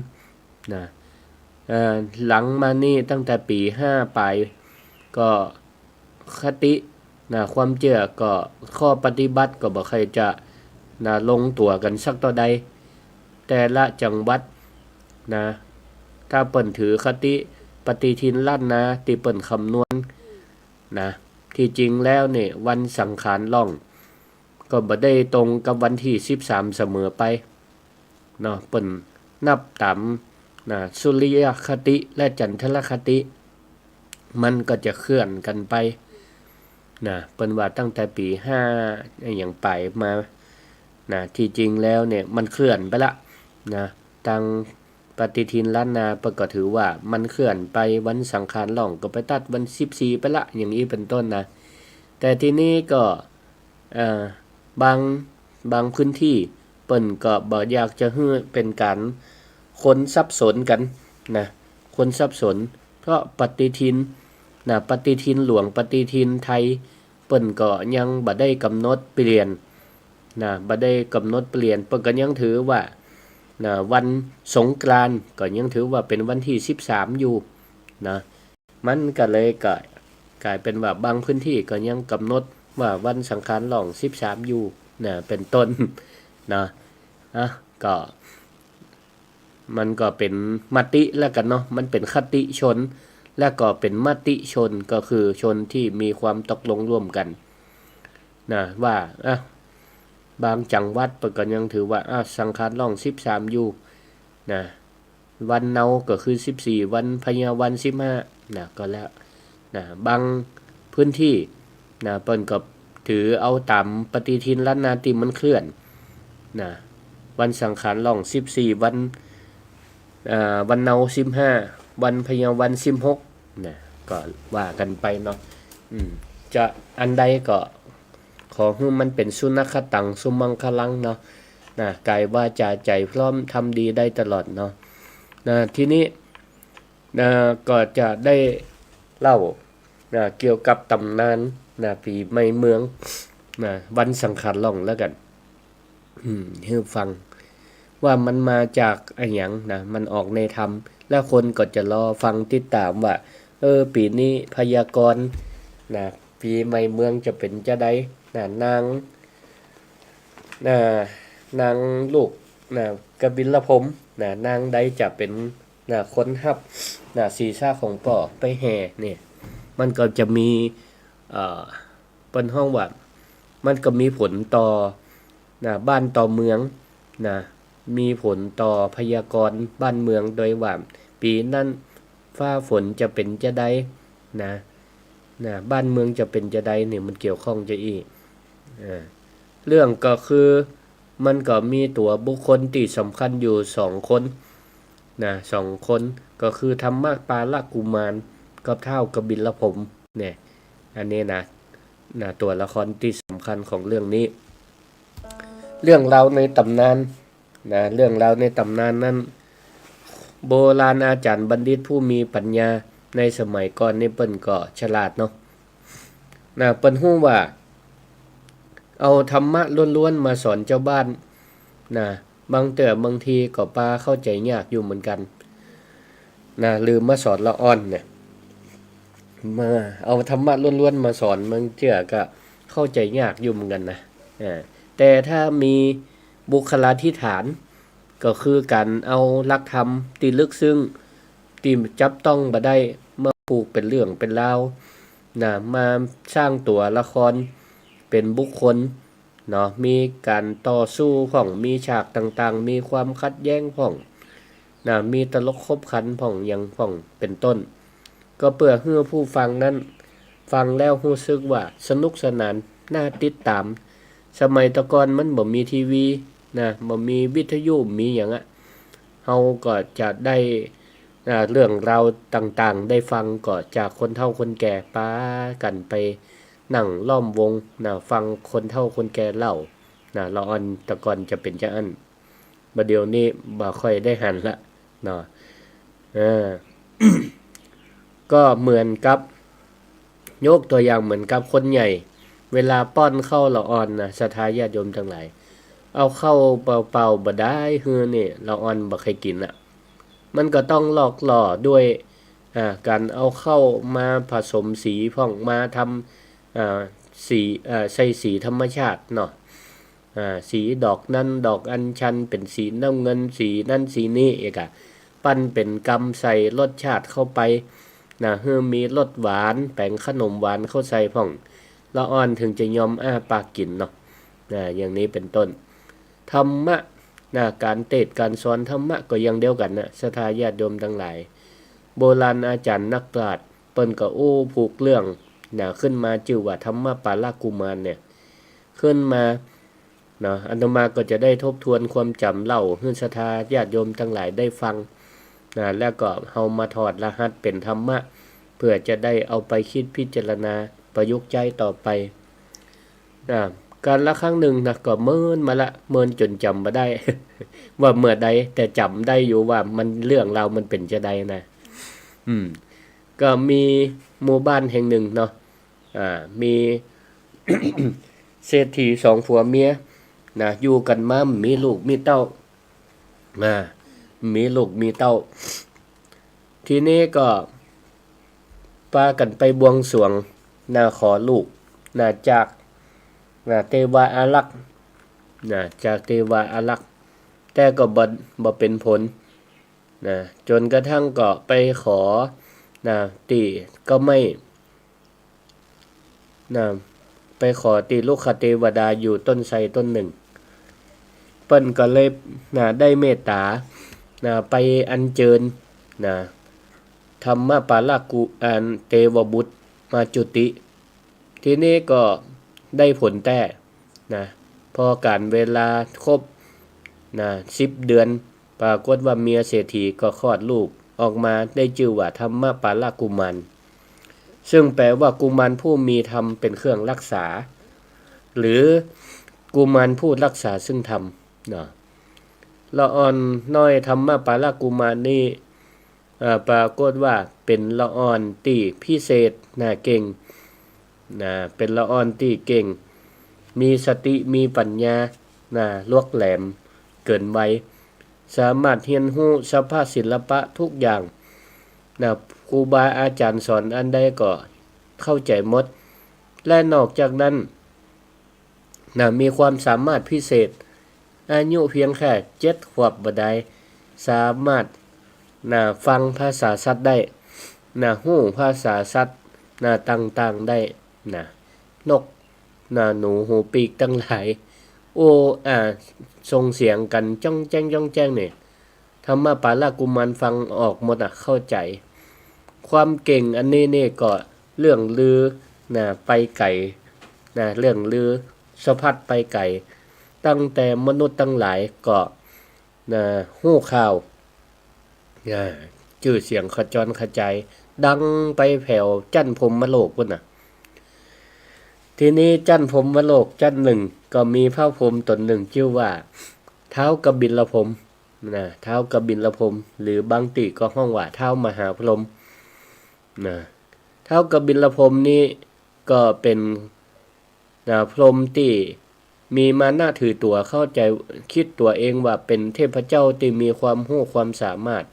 นะ เอ่อ หลังมานี่ตั้งแต่ปี๋ห้าป๋าย ก็คตินะ ความเจื้อก็ข้อปฏิบัติก็บ่ค่อยจะนะ ลงตั๋วกั๋นสักเต้าใด แต่ละจังหวัดนะ ถ้าเปิ้นถือคติปฏิทินล้านนาตี้เปิ้นคำนวณนะ ตี้จริงแล้วนี่ วันสังขารล่อง ก็บ่ได้ตรงกับวันตี้สิบสามเสมอไปเนาะ เปิ้นนับต๋ามนะ สุริยคติและจันทรคติ มันก็จะเคลื่อนกั๋นไปนะ เปิ้นว่าตั้งแต่ปี๋ห้าอะหยังป๋ายมานะ ตี้จริงแล้วนี่ มันเคลื่อนไปละนะ ตางปฏิทินล้านนาเปิ้นก็ถือว่ามันเคลื่อนไป วันสังขารล่องก็ไปตัดวันสิบสี่ไปละ อย่างอี้เป๋นต้นนะ แต่ทีนี้ก็ เอ่อ บาง บางพื้นตี้เปิ้นก็บ่อยากจะหื้อเป๋นก๋านคนสับสนกั๋นนะ คนสับสน เพราะปฏิทินนะ ปฏิทินหลวง ปฏิทินไทย เปิ้นก็ยังบ่ได้กำหนดเปลี่ยนนะ บ่ได้กำหนดเปลี่ยน เปิ้นก็ยังถือว่านะ วันสงกรานต์ก็ยังถือว่าเป๋นวันตี้สิบสามอยู่นะ มันก็เลยก็ก๋ายเป๋นว่าบางพื้นตี้ก็ยังกำหนดว่าวันสังขารล่องสิบสามอยู่นะ เป๋นต้นนะ อ่ะ ก็ มันก็เป๋นมติแล้วกั๋นเนาะ มันเป๋นคติชน แล้วก็เป๋นมติชน ก็คือชนตี้มีความตกลงร่วมกั๋นนะ ว่า อ่ะ บางจังหวัดเปิ้นก็ยังถือว่า อ่ะ สังขารล่องสิบสามอยู่นะ วันเนาก็คือสิบสี่ วันพญาวันสิบห้านะ ก็แล้วนะ บางพื้นตี้นะ เปิ้นก็ ถือเอาต๋ามปฏิทินล้านนาตี้มันเคลื่อน นะ วันสังขารล่องสิบสี่ วัน อ่า วันเนาสิบห้า วันพะเยาวันสิบหก นะ ก็ว่ากั๋นไปเนาะ อืม จะอันใดก็ขอหื้อมันเป๋นสุนักขะตัง สุมังคลังเนาะ นะ ก๋ายวาจ๋าใจ๋พร้อม ทำดีได้ตลอดเนาะ นะ ทีนี้ นะ ก็จะได้เล่า นะ เกี่ยวกับต๋ำนาน นะ ปี๋ใหม่เมือง นะ วันสังขารล่องแล้วกั๋น อืม หื้อฟัง ว่ามันมาจากอะหยังนะ มันออกในธรรม แล้วคนก็จะรอฟังติดต๋ามว่า เออ ปี๋นี้พยากรณ์ นะ ปี๋ใหม่เมืองจะเป๋นจาใด นะ นาง นะ นางลูก นะ กบิลพรหม นะ นางใดจะเป๋น นะ คนฮับ นะ ศีรษะของป้อไปแห่เนี่ย มันก็จะมี เอ่อ เปิ้นฮ้องว่า มันก็มีผลต่อ นะ บ้านต่อเมือง นะ มีผลต่อพยากรณ์บ้านเมืองโดยว่า ปี๋นั้นฟ้าฝนจะเป๋นจาใด นะ นะ บ้านเมืองจะเป๋นจาใดเนี่ย มันเกี่ยวข้องจาอี้ อ่า เรื่องก็คือ มันก็มีตั๋วบุคคลตี้สำคัญอยู่สองคน นะ สองคน ก็คือธรรมปาลกุมารกับท้าวกบิลพรหมเนี่ย อันนี้นะ นะ ตั๋วละครตี้สำคัญของเรื่องนี้ เรื่องราวในต๋ำนาน นะ เรื่องราวในต๋ำนานนั้น โบราณอาจ๋ารย์บัณฑิตผู้มีปัญญาในสมัยก่อนนี่เปิ้นก็ฉลาดเนาะ นะ เปิ้นฮู้ว่า เอาธรรมะล้วนๆ มาสอนจาวบ้าน นะ บางเตื้อบางทีก็ปาเข้าใจ๋ยากอยู่เหมือนกั๋น นะ หรือมาสอนละอ่อนเนี่ย มาเอาธรรมะล้วนๆ มาสอน บางเตื้อก็เข้าใจ๋ยากอยู่เหมือนกั๋นนะ อ่า แต่ถ้ามีบุคลาธิฐาน ก็คือก๋านเอาหลักธรรมตี้ลึกซึ้ง ตี้จับต้องบ่ได้ มาผูกเป๋นเรื่องเป๋นราว นะ มาสร้างตั๋วละครเป๋นบุคคล เนาะ มีก๋านต่อสู้พ่อง มีฉากต่างๆ มีความขัดแย้งพ่อง นะ มีตลกขบขันพ่อง หยังพ่อง เป๋นต้น ก็เปื้อหื้อผู้ฟังนั้น ฟังแล้วฮู้สึกว่าสนุกสนาน น่าติดต๋าม สมัยตะก่อนมันบ่มีทีวี นะ บ่มีวิทยุ มีหยังอะ เฮาก็จะได้ อ่า เรื่องราวต่างๆ ได้ฟังก็จากคนเฒ่าคนแก่ปากั๋นไปนั่งล้อมวง นะ ฟังคนเฒ่าคนแก่เล่า นะ ละอ่อนตะก่อนจะเป๋นจาอั้น บ่าเดี่ยวนี้บ่ค่อยได้หันละ เนาะ เออ ก็เหมือนกับ ยกตั๋วอย่างเหมือนกับคนใหญ่ เวลาป้อนข้าวละอ่อนนะ ศรัทธาญาติโยมตังหลาย เอาข้าวเปล่าๆ บ่ได้หื้อนี่ ละอ่อนบ่ใค่กิ๋นอะ มันก็ต้องหลอกหล่อด้วย อ่า ก๋านเอาข้าวมาผสมสีพ่อง มาทำ อ่า สี อ่า ใส่สีธรรมชาติเนาะ อ่า สีดอกนั้นดอกอัญชัน เป๋นสีน้ำเงิน สีนั้นสีนี้ เอกอะ ปั้นเป๋นกำใส่รสชาติเข้าไป นะ หื้อมีรสหวาน แป๋งขนมหวานเข้าใส่พ่อง ละอ่อนเถิงจะยอมอ้าปากกิ๋นเนาะ นะ อย่างนี้เป๋นต้น ธรรมะ นะ ก๋านเตสน์ก๋านสอนธรรมะก็อย่างเดียวกั๋นนะ ศรัทธาญาติโยมตังหลาย โบราณอาจ๋ารย์นักปราชญ์เปิ้นก็อู้ผูกเรื่อง นะ ขึ้นมาจื้อว่าธรรมปาลกุมารเนี่ย ขึ้นมา เนาะ อาตมาก็จะได้ทบทวนความจ๋ำเล่าหื้อศรัทธาญาติโยมตังหลายได้ฟัง นะ แล้วก็เฮามาถอดรหัสเป๋นธรรมะ เปื้อจะได้เอาไปกึ๊ดพิจารณาประยุกต์ใจ๊ต่อไป นะ กาลครั้งหนึ่งนะ ก็เมินมาละ เมินจ๋นจ๋ำบ่ได้ ว่าเมื่อใด แต่จ๋ำได้อยู่ว่ามัน เรื่องราวมันเป๋นจาใดนะ อืม ก็มีหมู่บ้านแห่งหนึ่งเนาะ อ่า มี เศรษฐีสองผัวเมีย นะ อยู่กั๋นมา มีลูกมีเต้า อ่า มีลูกมีเต้า ทีนี้ก็ปากั๋นไปบวงสรวง นะ ขอลูก นะ จาก นะ เตวาอารักษ์ นะ จากเตวาอารักษ์ แต่ก็บ่ บ่เป๋นผล นะ จ๋นกระทั่งก็ไปขอ นะ ตี้เก๊าไม้ นะ ไปขอตี้รุกขเตวดาอยู่ต้นไทรต้นหนึ่ง เปิ้นก็เลย นะ ได้เมตต๋า นะ ไปอัญเจิญ นะ ธรรมปาลกุ อันเตวบุตรมาจุติ ทีนี้ก็ ได้ผลแต๊นะ พอก๋านเวลาครบนะ สิบเดือน ปรากฏว่าเมียเศรษฐีก็คลอดลูกออกมา ได้จื้อว่าธัมมปาลกุมาร ซึ่งแปลว่ากุมารผู้มีธรรมเป็นเครื่องรักษา หรือกุมารผู้รักษาซึ่งธรรมเนาะ ละอ่อนน้อยธัมมปาลกุมารนี้ เอ่อ ปรากฏว่าเป๋นละอ่อนตี้พิเศษนะ เก่งนะ เป๋นละอ่อนตี้เก่ง มีสติ มีปัญญานะ ลวกแหลมเกินวัย สามารถเฮียนฮู้สรรพศิลปะทุกอย่างนะ ครูบาอาจ๋ารย์สอนอันใดก็เข้าใจ๋หมด และนอกจากนั้น นะ มีความสามารถพิเศษ อายุเพียงแค่เจ็ดขวบบ่ดาย สามารถ นะ ฟังภาษาสัตว์ได้ นะ ฮู้ภาษาสัตว์ นะ ต่างๆ ได้ นะ นก นะ หนูหูปีกตังหลาย โอ้ อ่า ส่งเสียงกั๋นจ้องแจ้งจ้องแจ้งเนี่ย ธัมมปาลกุมารฟังออกหมดอะ เข้าใจ๋ ความเก่งอันนี้นี่ก็เลื่องลือนะ ไปไก๋นะ เลื่องลือสะพัดไปไก๋ ตั้งแต่มนุษย์ตังหลายก็นะ ฮู้ข่าวนะ จื้อเสียงขจรขจาย ดังไปแผวจั๊นพรหมโลกปู้นน่ะ ทีนี้จั๊นพรหมโลกจั๊นนึ่งก็มีพระพรหมต๋นนึ่งจื้อว่าท้าวกบิลพรหม นะ ท้าวกบิลพรหม หรือบางตี้ก็ฮ้องว่าท้าวมหาพรหมนะ ท้าวกบิลพรหมนี้ก็เป๋น นะ พรหมตี้มีมานะถือตั๋ว เข้าใจ๋ กึ๊ดตั๋วเองว่าเป๋นเทพเจ้าตี้มีความฮู้ความสามารถ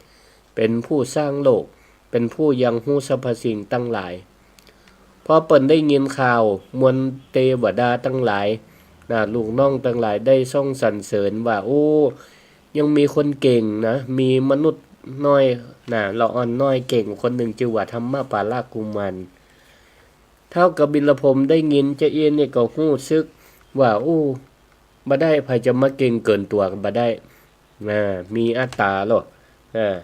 เป๋นผู้สร้างโลก เป๋นผู้ยังฮู้สรรพสิ่งตังหลาย พอเปิ้นได้ยินข่าว มวลเตวดาตังหลายนะ ลูกน้องตังหลายได้ส่องสรรเสริญว่า โอ้ ยังมีคนเก่งนะ มีมนุษย์น้อยนะ ละอ่อนน้อยเก่งคนนึ่งจื้อว่าธัมมปาลกุมาร ท้าวกบิลพรหมได้ยินจาอี้นี่ก็ฮู้สึกว่า โอ้ บ่ได้ ใผจะมาเก่งเกินตั๋วบ่ได้ อ่า มีอัตต๋าโลด อ่า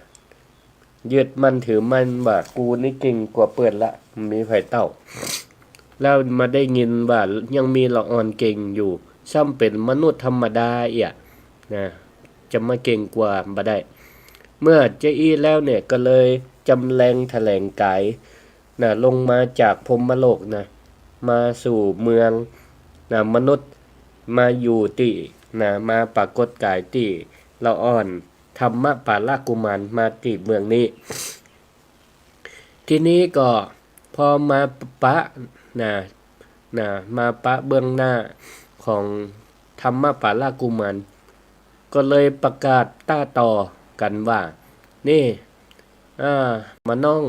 ยึดมั่นถือมั่นว่ากูนี่เก่งกว่าเปิ้นละ บ่มีใผเต้า แล้วมาได้ยินว่ายังมีละอ่อนเก่งอยู่ ซ้ำเป๋นมนุษย์ธรรมดาเอี้ยนะ จะมาเก่งกว่าบ่ได้ เมื่อจาอี้แล้วเนี่ยก็เลยจำแรงแถลงก๋าย นะ ลงมาจากพรหมโลกนะ มาสู่เมืองนะ มนุษย์ มาอยู่ตี้นะ มาปรากฏก๋ายตี้ละอ่อนธัมมปาลกุมาร มาตี้เมืองนี้ ทีนี้ก็พอมาปะนะ นะ มาปะเบื้องหน้าของธัมมปาลกุมาร ก็เลยประกาศต้าต่อกั๋นว่า นี่ อ่า หม่าน้อง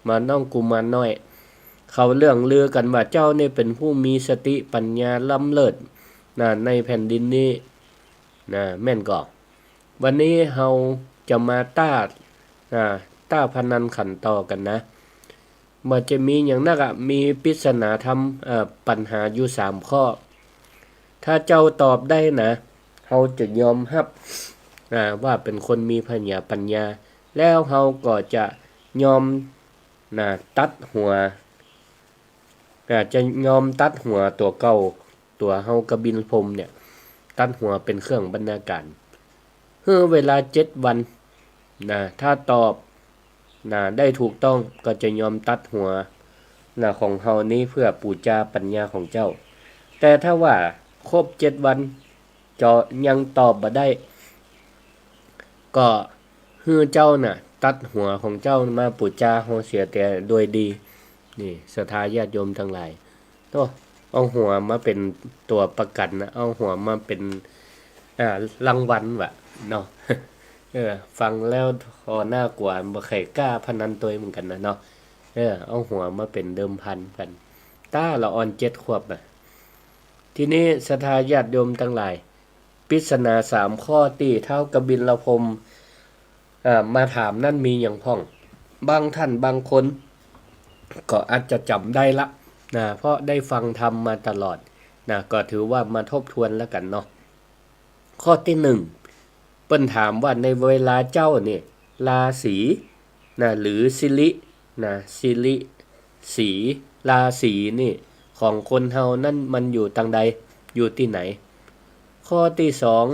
หม่าน้องกุมารน้อย เขาเลื่องลือกั๋นว่าเจ้านี่เป๋นผู้มีสติปัญญาล้ำเลิศนะ ในแผ่นดินนี้นะ แม่นก่อ วันนี้เฮาจะมาต้า อ่า ต้าพนันขันต่อกั๋นนะ บ่จะมีหยังนักอะ มีปริศนาธรรม เอ่อ ปัญหาอยู่สามข้อ ถ้าเจ้าตอบได้นะ เฮาจะยอมฮับ อ่า ว่าเป๋นคนมีผญาปัญญา แล้วเฮาก็จะยอม นะ ตัดหัว อ่า จะยอมตัดหัวตั๋วเก่า ตั๋วเฮากบิลพรหมเนี่ย ตัดหัวเป๋นเครื่องบรรณาการ หื้อเวลาเจ็ดวัน นะ ถ้าตอบ นะ ได้ถูกต้องก็จะยอมตัดหัว นะ ของเฮานี้เพื่อปู๋จาปัญญาของเจ้า แต่ถ้าว่าครบเจ็ดวัน เจ้ายังตอบบ่ได้ ก็หื้อเจ้าน่ะ ตัดหัวของเจ้ามาปู๋จาเฮาเสียแต่โดยดี นี่ ศรัทธาญาติโยมตังหลาย โธ่ เอาหัวมาเป๋นตั๋วประกั๋นนะ เอาหัวมาเป๋น อ่า รางวัลว่ะ เนาะ เออ ฟังแล้วผ่อหน้ากลัว บ่ใค่กล้าพนันตวยเหมือนกั๋นนะเนาะ เออ เอาหัวมาเป๋นเดิมพันกั๋น ต้าละอ่อนเจ็ดขวบอะ ทีนี้ศรัทธาญาติโยมตังหลาย ปริศนาสามข้อตี้ท้าวกบิลพรหม อ่า มาถามนั้นมีหยังพ่อง บางท่านบางคนก็อาจจะจ๋ำได้ละ นะ เพราะได้ฟังธรรมมาตลอด นะ ก็ถือว่ามาทบทวนแล้วกั๋นเนาะ ข้อตี้หนึ่ง เปิ้นถามว่าในเวลาเจ๊านี่ ราศี นะ หรือสิริ นะ สิริ สี ราศีนี่ ของคนเฮานั้นมันอยู่ตางใด อยู่ตี้ไหน ข้อตี้สอง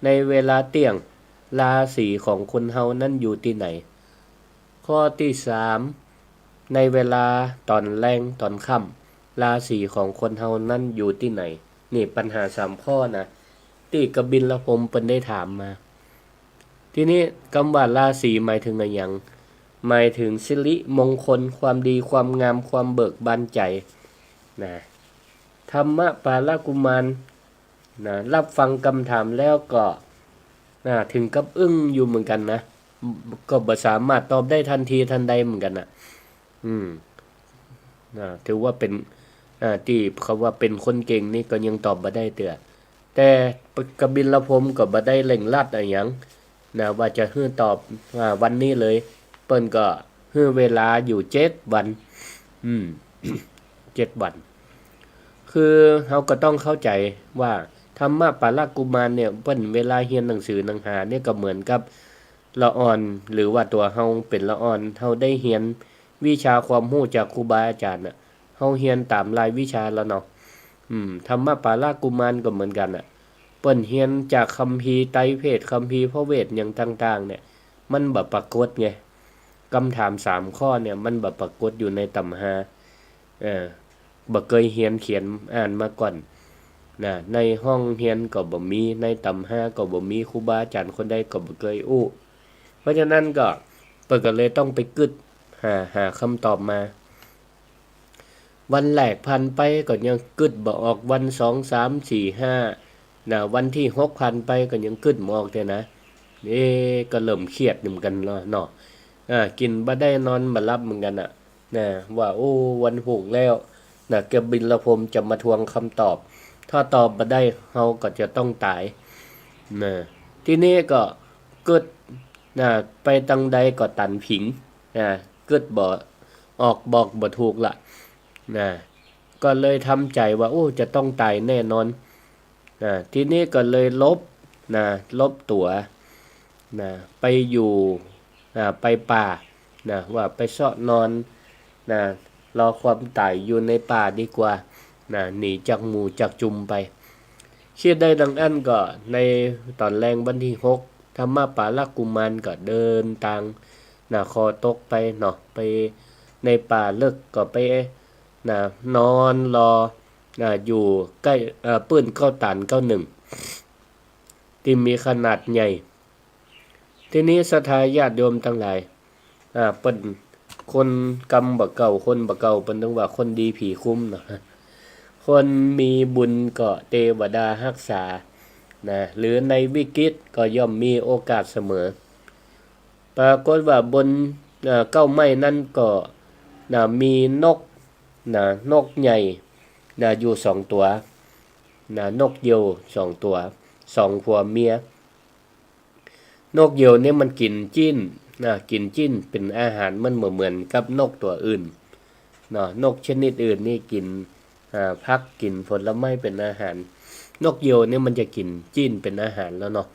ในเวลาเตี้ยง ราศีของคนเฮานั้นอยู่ตี้ไหน ข้อตี้สาม ในเวลาต๋อนแลงต๋อนค่ำ ราศีของคนเฮานั้นอยู่ตี้ไหน นี่ปัญหาสามข้อนะ ตี้กบิลพรหมเปิ้นได้ถามมา ทีนี้กำว่าราศีหมายเถิงอะหยัง หมายเถิงสิริมงคล ความดี ความงาม ความเบิกบานใจ๋นะ ธรรมปาลกุมารนะ ฮับฟังกำถามแล้วก็นะ เถิงกับอึ้งอยู่เหมือนกั๋นนะ ก็บ่สามารถตอบได้ทันทีทันใดเหมือนกั๋นนะ อืม นะ ถือว่าเป๋น อ่า ตี้เขาว่าเป๋นคนเก่งนี่ก็ยังตอบบ่ได้เตื้อ แต่กบิลพรหมก็บ่ได้เร่งรัดอะหยังนะ ว่าจะหื้อตอบ อ่า วันนี้เลย เปิ้นก็หื้อเวลาอยู่เจ็ดวัน อืม เจ็ดวัน คือเฮาก็ต้องเข้าใจ๋ว่าธรรมปาลกุมารเนี่ย เปิ้นเวลาเฮียนหนังสือหนังหาเนี่ยก็เหมือนกับละอ่อน หรือว่าตั๋วเฮาเป๋นละอ่อน เฮาได้เฮียนวิชาความฮู้จากครูบาอาจ๋ารย์น่ะ เฮาเฮียนต๋ามรายวิชาแล้วเนาะ อืม ธรรมปาลกุมารก็เหมือนกั๋นน่ะ เปิ้นเฮียนจากคัมภีร์ไตรเพท คัมภีร์พระเวท หยังต่างๆ เนี่ย มันบ่ปรากฏไง กำถามสามข้อเนี่ย มันบ่ปรากฏอยู่ในตำฮา เออ บ่เกยเฮียนเขียนอ่านมาก่อนนะ ในห้องเฮียนก็บ่มี ในตำฮาก็บ่มี ครูบาอาจ๋ารย์คนใดก็บ่เกยอู้ เพราะฉะนั้นก็ เปิ้นก็เลยต้องไปกึ๊ดหา หาคำตอบมา วันแรกผ่านไปก็ยังกึ๊ดบ่ออก วันสอง สาม สี่ ห้า นะ วันตี้หกผ่านไปก็ยังกึ๊ดบ่ออกเตื้อนะ เอ๊ะ ก็เริ่มเครียดเหมือนกั๋นแล้วเนาะ อ่า กิ๋นบ่ได้นอนบ่หลับเหมือนกั๋นน่ะ นะ ว่า โอ้ วันพูกแล้วนะ กบิลพรหมจะมาทวงคำตอบ ถ้าตอบบ่ได้ เฮาก็จะต้องต๋ายนะ ทีนี้ก็กึ๊ดนะ ไปตางใดก็ตันผิงนะ กึ๊ดบ่ออก บอกบ่ถูกละนะ ก็เลยทำใจ๋ว่า โอ้ จะต้องต๋ายแน่นอนนะ ทีนี้ก็เลยลบนะ ลบตั๋วนะ ไปอยู่นะ ไปป่านะ ว่าไปเซาะนอนนะ รอความต๋ายอยู่ในป่าดีกว่านะ หนีจากหมู่จากจุมไป คิดได้ดังอั้นก็ในต๋อนแลงวันตี้หก ธรรมปาลกุมารก็เดินตางนะ คอตกไปเนาะ ไปในป่าเลิ็ก ก็ไปนะ นอนรอนะ อยู่ใก้ เอ่อ ปื้นเก๊าต๋านเก๊านึ่ง ตี้มีขนาดใหญ่ ทีนี้ศรัทธาญาติโยมตังหลาย อ่า เปิ้น คนกำบ่เก่า คนบ่เก่า เปิ้นเถิงว่าคนดีผีคุ้มเนาะ คนมีบุญก็เตวดาฮักษานะ หรือในวิกฤตก็ย่อมมีโอกาสเสมอ ปรากฏว่าบน เอ่อ เก๊าไม้นั้นก็นะ มีนกนะ นกใหญ่นะ อยู่สองตั๋วนะ นกเหยี่ยวสองตั๋ว สองผัวเมีย นกเหยี่ยวเนี่ยมันกิ๋นจิ๊นนะ กิ๋นจิ๊นเป๋นอาหาร มันบ่เหมือนกับนกตั๋วอื่นเนาะ นกชนิดอื่นนี่กิ๋น อ่า ผัก กิ๋นผลไม้เป๋นอาหาร นกเหยี่ยวเนี่ยมันจะกิ๋นจิ๊นเป๋นอาหารแล้วเนาะ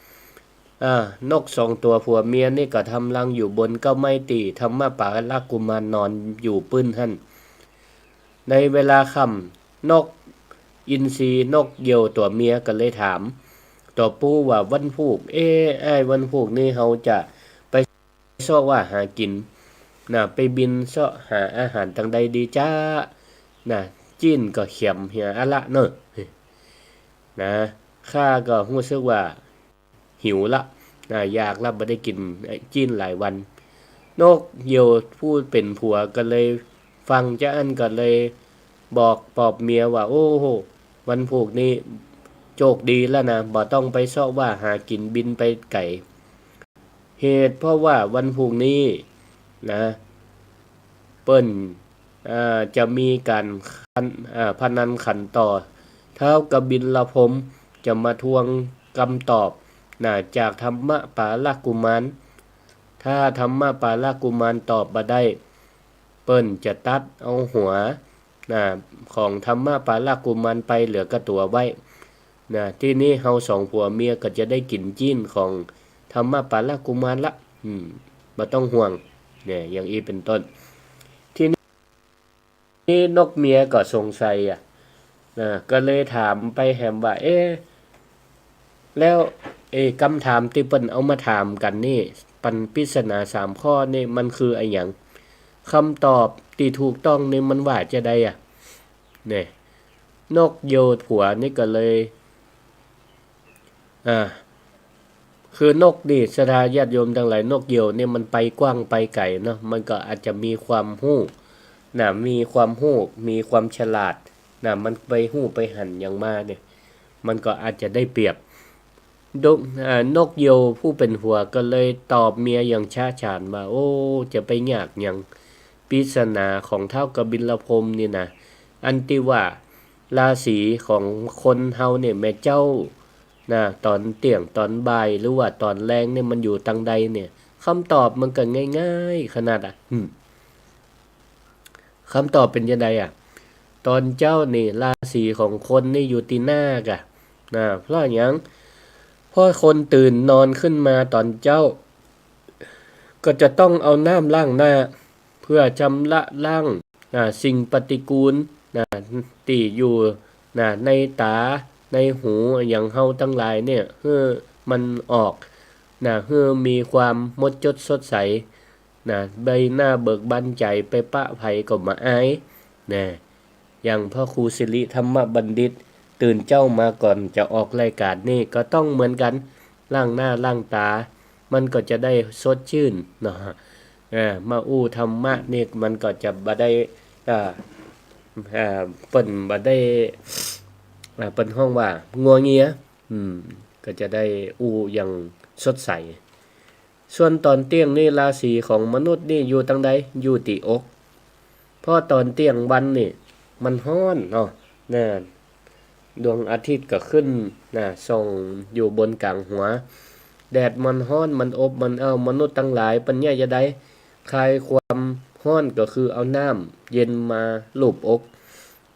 อ่า นกสองตั๋วผัวเมียนี่ก็ทำรังอยู่บนเก๊าไม้ตี้ธรรมปาลกุมารนอนอยู่ปื้นหั้น ในเวลาค่ำ นกอินทรี นกเหยี่ยวตั๋วเมียก็เลยถามตั๋วปู่ว่า วันพูก เอ๊ะ อ้าย วันพูกนี่เฮาจะไปเซาะว่าหากิ๋นนะ ไปบินเซาะหาอาหารตางใดดีจ๊ะนะ จิ๊นก็เขียมเหียอะละเนาะ นะ ข้าก็ฮู้สึกว่า หิวละนะ อยากละ บ่ได้กิ๋นไอ้จิ๊นหลายวัน นกเหยี่ยวผู้เป๋นผัวก็เลยฟังจาอั้นก็เลยบอกปลอบเมียว่า โอ้โห วันพูกนี้โจคดีแล้วนะ บ่ต้องไปเซาะว่าหากิ๋นบินไปไก๋ เหตุเพราะว่าวันพูกนี้นะ เปิ้น อ่า จะมีก๋านขัน อ่า พนันขันต่อ ท้าวกบิลพรหมจะมาทวงกำตอบนะ จากธรรมปาลกุมาร ถ้าธรรมปาลกุมารตอบบ่ได้ เปิ้นจะตัดเอาหัวนะ ของธรรมปาลกุมารไปเหลือก้าตั๋วไว้นะ ทีนี้เฮาสองผัวเมียก็จะได้กิ๋นจิ๊นของธรรมปาลกุมารละ อืม บ่ต้องห่วง เนี่ย อย่างอี้เป๋นต้น ทีนี้นกเมียก็สงสัยอะ นะ ก็เลยถามไปแหมว่า เอ๊ะ แล้ว เอ๊ะ กำถามตี้เปิ้นเอามาถามกั๋นนี่ ปั๋นปริศนาสามข้อนี่ มันคืออะหยัง กำตอบตี้ถูกต้องนี่มันว่าจาใดอะ เนี่ย นกเหยี่ยวผัวนี่ก็เลย อ่า คือนกนี่ ศรัทธาญาติโยมตังหลาย นกเหยี่ยวนี่มันไปกว้างไปไก๋เนาะ มันก็อาจจะมีความฮู้นะ มีความฮู้ มีความฉลาดนะ มันไปฮู้ไปหันหยังมาเนี่ย มันก็อาจจะได้เปรียบ นก อ่า นกเหยี่ยวผู้เป๋นผัวก็เลยตอบเมียอย่างฉะฉานว่า โอ้ จะไปยากหยัง ปริศนาของท้าวกบิลพรหมนี่นะ อันตี้ว่าราศีของคนเฮาเนี่ย แม่เจ้า นะ ต๋อนเตี้ยงต๋อนบ่าย หรือว่าต๋อนแลงเนี่ย มันอยู่ตังใดเนี่ย กำตอบมันก็ง่ายๆ ขนาดอะ อืม กำตอบเป๋นจาใดอะ ต๋อนเจ๊านี่ ราศีของคนนี่อยู่ตี้หน้ากะ นะ เพราะหยัง เพราะคนตื่นนอนขึ้นมาต๋อนเจ๊า ก็จะต้องเอาน้ำล้างหน้า เพื่อชำระล้าง นะ สิ่งปฏิกูล นะ ตี้อยู่ นะ ในต๋า ในหู อย่างเฮาตังหลายเนี่ย หื้อมันออก นะ หื้อมีความมดจดสดใส นะ ใบหน้าเบิกบานใจ๋ ไปปะใผก็บ่อาย นะ อย่างพระครูสิริธรรมบัณฑิต ตื่นเจ๊ามาก่อนจะออกรายก๋านนี่ ก็ต้องเหมือนกั๋น ล้างหน้าล้างต๋า มันก็จะได้สดชื่นเนาะ เออ มาอู้ธรรมะนี่ มันก็จะบ่ได้ เอ่อ เอ่อ เปิ้นบ่ได้ เอ่อ เปิ้นฮ้องว่างัวเงีย อืม ก็จะได้อู้อย่างสดใส ส่วนต๋อนเตี้ยงนี่ ราศีของมนุษย์นี่อยู่ตังใด อยู่ตี้อก เพราะต๋อนเตี้ยงวันนี่มันฮ้อนเนาะ นะ ดวงอาทิตย์ก็ขึ้น นะ ส่องอยู่บนก๋างหัว แดดมันฮ้อน มันอบ มันอ้าว มนุษย์ตังหลาย เปิ้นเยียะจาใด คายความฮ้อนก็คือเอาน้ำเย็นมาลูบอก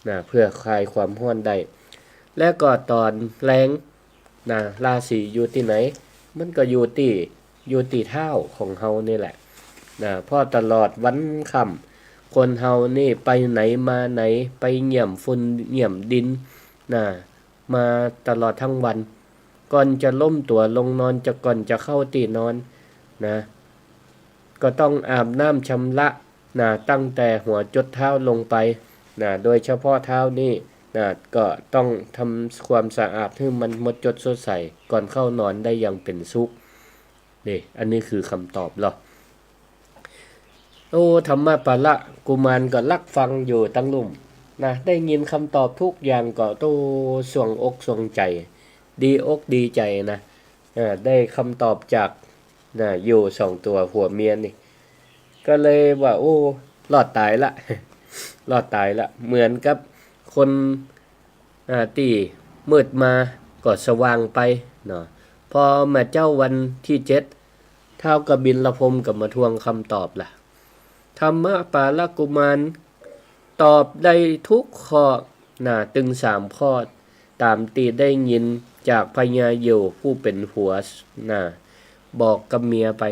นะ เพื่อคายความฮ้อนได้ และก็ต๋อนแลง นะ ราศีอยู่ตี้ไหน มันก็อยู่ตี้ อยู่ตี้เท้าของเฮานี่แหละ นะ เพราะตลอดวันค่ำ คนเฮานี่ไปไหนมาไหน ไปเยี่ยมฝุ่นเยี่ยมดิน นะ มาตลอดทั้งวัน ก่อนจะล้มตั๋วลงนอน จะ ก่อนจะเข้าตี้นอน นะ ก็ต้องอาบน้ำชำระ นะ ตั้งแต่หัวจดเท้าลงไป นะ โดยเฉพาะเท้านี่ นะ ก็ต้องทำความสะอาดหื้อมันมดจดสดใส ก่อนเข้านอนได้อย่างเป๋นสุข นี่ อันนี้คือกำตอบลอ โอ้ ธรรมปาละกุมารก็ลักฟังอยู่ตังลุ่ม นะ ได้ยินกำตอบทุกอย่างก็ โอ้ ส่วงอกส่วงใจ๋ ดีอกดีใจ๋นะ เออ ได้กำตอบจาก นะ อยู่สองตั๋วผัวเมียนี่ ก็เลยว่า โอ้ รอดต๋ายละ รอดต๋ายละ เหมือนกับคน อ่า ตี้มืดมาก็สว่างไปเนาะ พอมาเจ๊าวันตี้เจ็ด ท้าวกบิลพรหมก็มาทวงกำตอบละ ธรรมปาละกุมารตอบได้ทุกข้อ นะ ตึงสามข้อ ต๋ามตี้ได้ยินจากพญาเหยี่ยวผู้เป๋นผัว นะ บอกกับเมียไป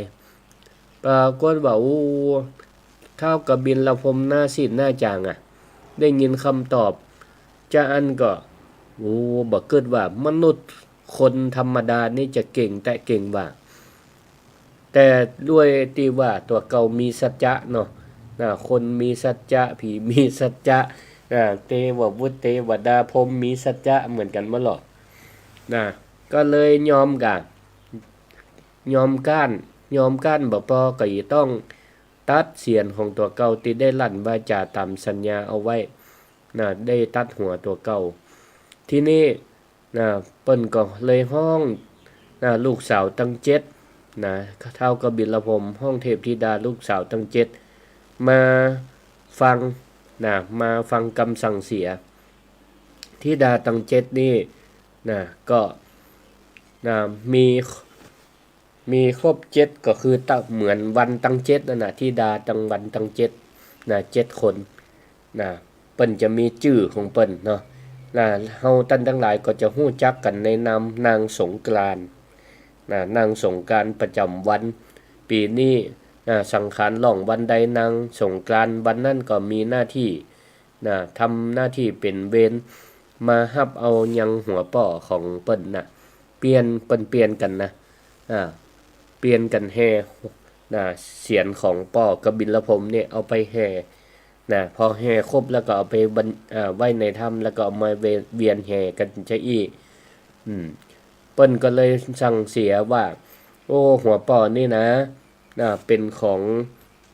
ปรากฏว่า โอ้ ท้าวกบิลพรหมหน้าซีดหน้าจ๋างอะ ได้ยินกำตอบจาอั้นก็ โอ้ บ่กึ๊ดว่ามนุษย์คนธรรมดานี่จะเก่งแต๊เก่งว่า แต่ด้วยตี้ว่าตั๋วเก่ามีสัจจะเนาะ นะ คนมีสัจจะ ผีมีสัจจะ นะ เตวบุตร เตวดา พรหมมีสัจจะเหมือนกั๋นหมดลอ นะ ก็เลยยอมก่ะ ยอมก๊าน ยอมก๊านบ่ปอ ก็จะต้องตัดเสียรของตั๋วเก่าตี้ได้ลั่นวาจ๋าต๋ามสัญญาเอาไว้ นะ ได้ตัดหัวตั๋วเก่า ทีนี้ นะ เปิ้นก็เลยฮ้อง นะ ลูกสาวตังเจ็ด นะ ท้าวกบิลพรหมฮ้องเทพธิดาลูกสาวตังเจ็ด มาฟัง นะ มาฟังกำสั่งเสีย ธิดาตังเจ็ดนี่ นะ ก็ นะ มี มีครบเจ็ด ก็คือตัง เหมือนวันตังเจ็ดนั่นน่ะ ธิดาตังวันตังเจ็ด นะ เจ็ดคน นะ เปิ้นจะมีจื้อของเปิ้นเนาะ นะ เฮาต้านตังหลายก็จะฮู้จักกั๋นในนามนางสงกรานต์ นะ นางสงกรานต์ประจ๋ำวัน ปี๋นี้ นะ สังขารล่วงวันใดนางสงกรานต์วันนั้นก็มีหน้าตี้ นะ ทำหน้าตี้เป๋นเวร มาฮับเอายังหัวป้อของเปิ้นน่ะ เปลี่ยน เปิ้นเปลี่ยนกั๋นนะ อ่า เปลี่ยนกั๋นแห่ น่ะ เสียรของป้อกบิลพรหมเนี่ยเอาไปแห่ น่ะ พอแห่ครบแล้วก็เอาไปบัน อ่า ไว้ในถ้ำ แล้วก็เอามาเวียน เวียนแห่กั๋นจาอี้ อืม เปิ้นก็เลยสั่งเสียว่า โอ้ หัวป้อนี่นะ น่ะ เป๋นของ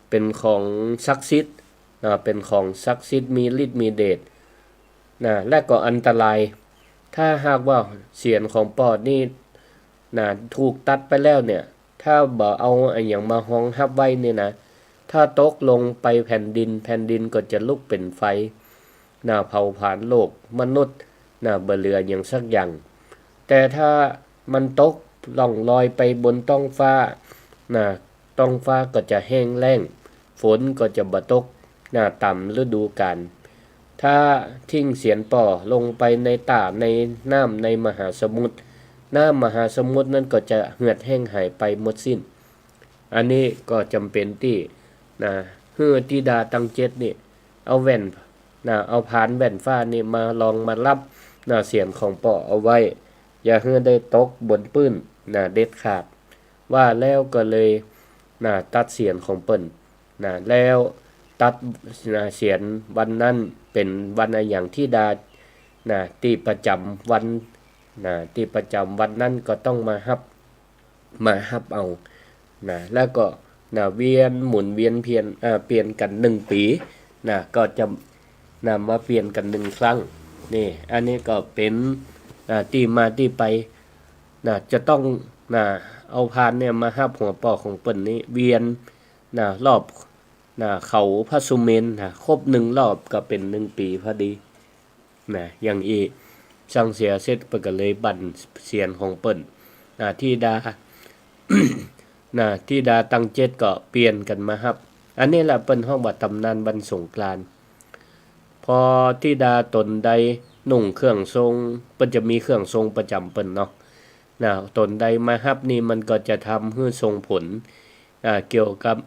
เป๋นของศักดิ์สิทธิ์ น่ะ เป๋นของศักดิ์สิทธิ์ มีฤทธิ์มีเดช น่ะ และก็อันตราย ถ้าหากว่าเสียรของป้อนี่ น่ะ ถูกตัดไปแล้วเนี่ย ถ้าบ่เอาอะหยังมารองฮับไว้นี่นะ ถ้าตกลงไปแผ่นดิน แผ่นดินก็จะลุกเป๋นไฟ น่ะ เผาผลาญโลกมนุษย์ น่ะ บ่เหลือหยังสักอย่าง แต่ถ้ามันตกล่องลอยไปบนต๊องฟ้า น่ะ ต๊องฟ้าก็จะแห้งแล้ง ฝนก็จะบ่ตก น่ะ ต๋ามฤดูกาล ถ้าทิ้งเสียรป้อลงไปในต้า ในน้ำ ในมหาสมุทร น้ำมหาสมุทรนั้นก็จะเหือดแห้งหายไปหมดสิ้น อันนี้ก็จ๋ำเป๋นตี้ น่ะ หื้อธิดาตังเจ็ดนี่ เอาแว่น น่ะ เอาผานแว่นฟ้านี่มารองมาฮับ น่ะ เสียรของป้อเอาไว้ อย่าหื้อได้ตกบนปื๊น น่ะ เด็ดขาด ว่าแล้วก็เลย น่ะ ตัดเสียรของเปิ้น น่ะ แล้วตัด น่ะ เสียรวันนั้นเป๋นวันอะหยัง ธิดา น่ะ ตี้ประจ๋ำวัน น่ะ ตี้ประจ๋ำวันนั้นก็ต้องมาฮับ มาฮับเอา น่ะ แล้วก็ น่ะ เวียนหมุนเวียนเปลี่ยน เอ่อ เปลี่ยนกั๋นหนึ่งปี๋ น่ะ ก็จะ น่ะ มาเปลี่ยนกั๋นหนึ่งครั้ง นี่ อันนี้ก็เป๋น น่ะ ตี้มาตี้ไป น่ะ จะต้อง น่ะ เอาผานเนี่ยมาฮับหัวป้อของเปิ้นนี่ เวียน น่ะ รอบ น่ะ เขาพระสุเมรุ น่ะ ครบหนึ่งรอบก็เป๋นหนึ่งปี๋พอดี น่ะ อย่างอี้ สั่งเสียเสร็จเปิ้นก็เลยบั้นเสียรของเปิ้น น่ะ ธิดา น่ะ ธิดาตังเจ็ดก็เปลี่ยนกั๋นมาฮับ อันนี้แหละเปิ้นฮ้องว่าต๋ำนานวันสงกรานต์ พอธิดาต๋นใดนุ่งเครื่องทรง เปิ้นจะมีเครื่องทรงประจ๋ำเปิ้นเนาะ น่ะ ต๋นใดมาฮับนี่มันก็จะทำหื้อส่งผล อ่า เกี่ยวกับ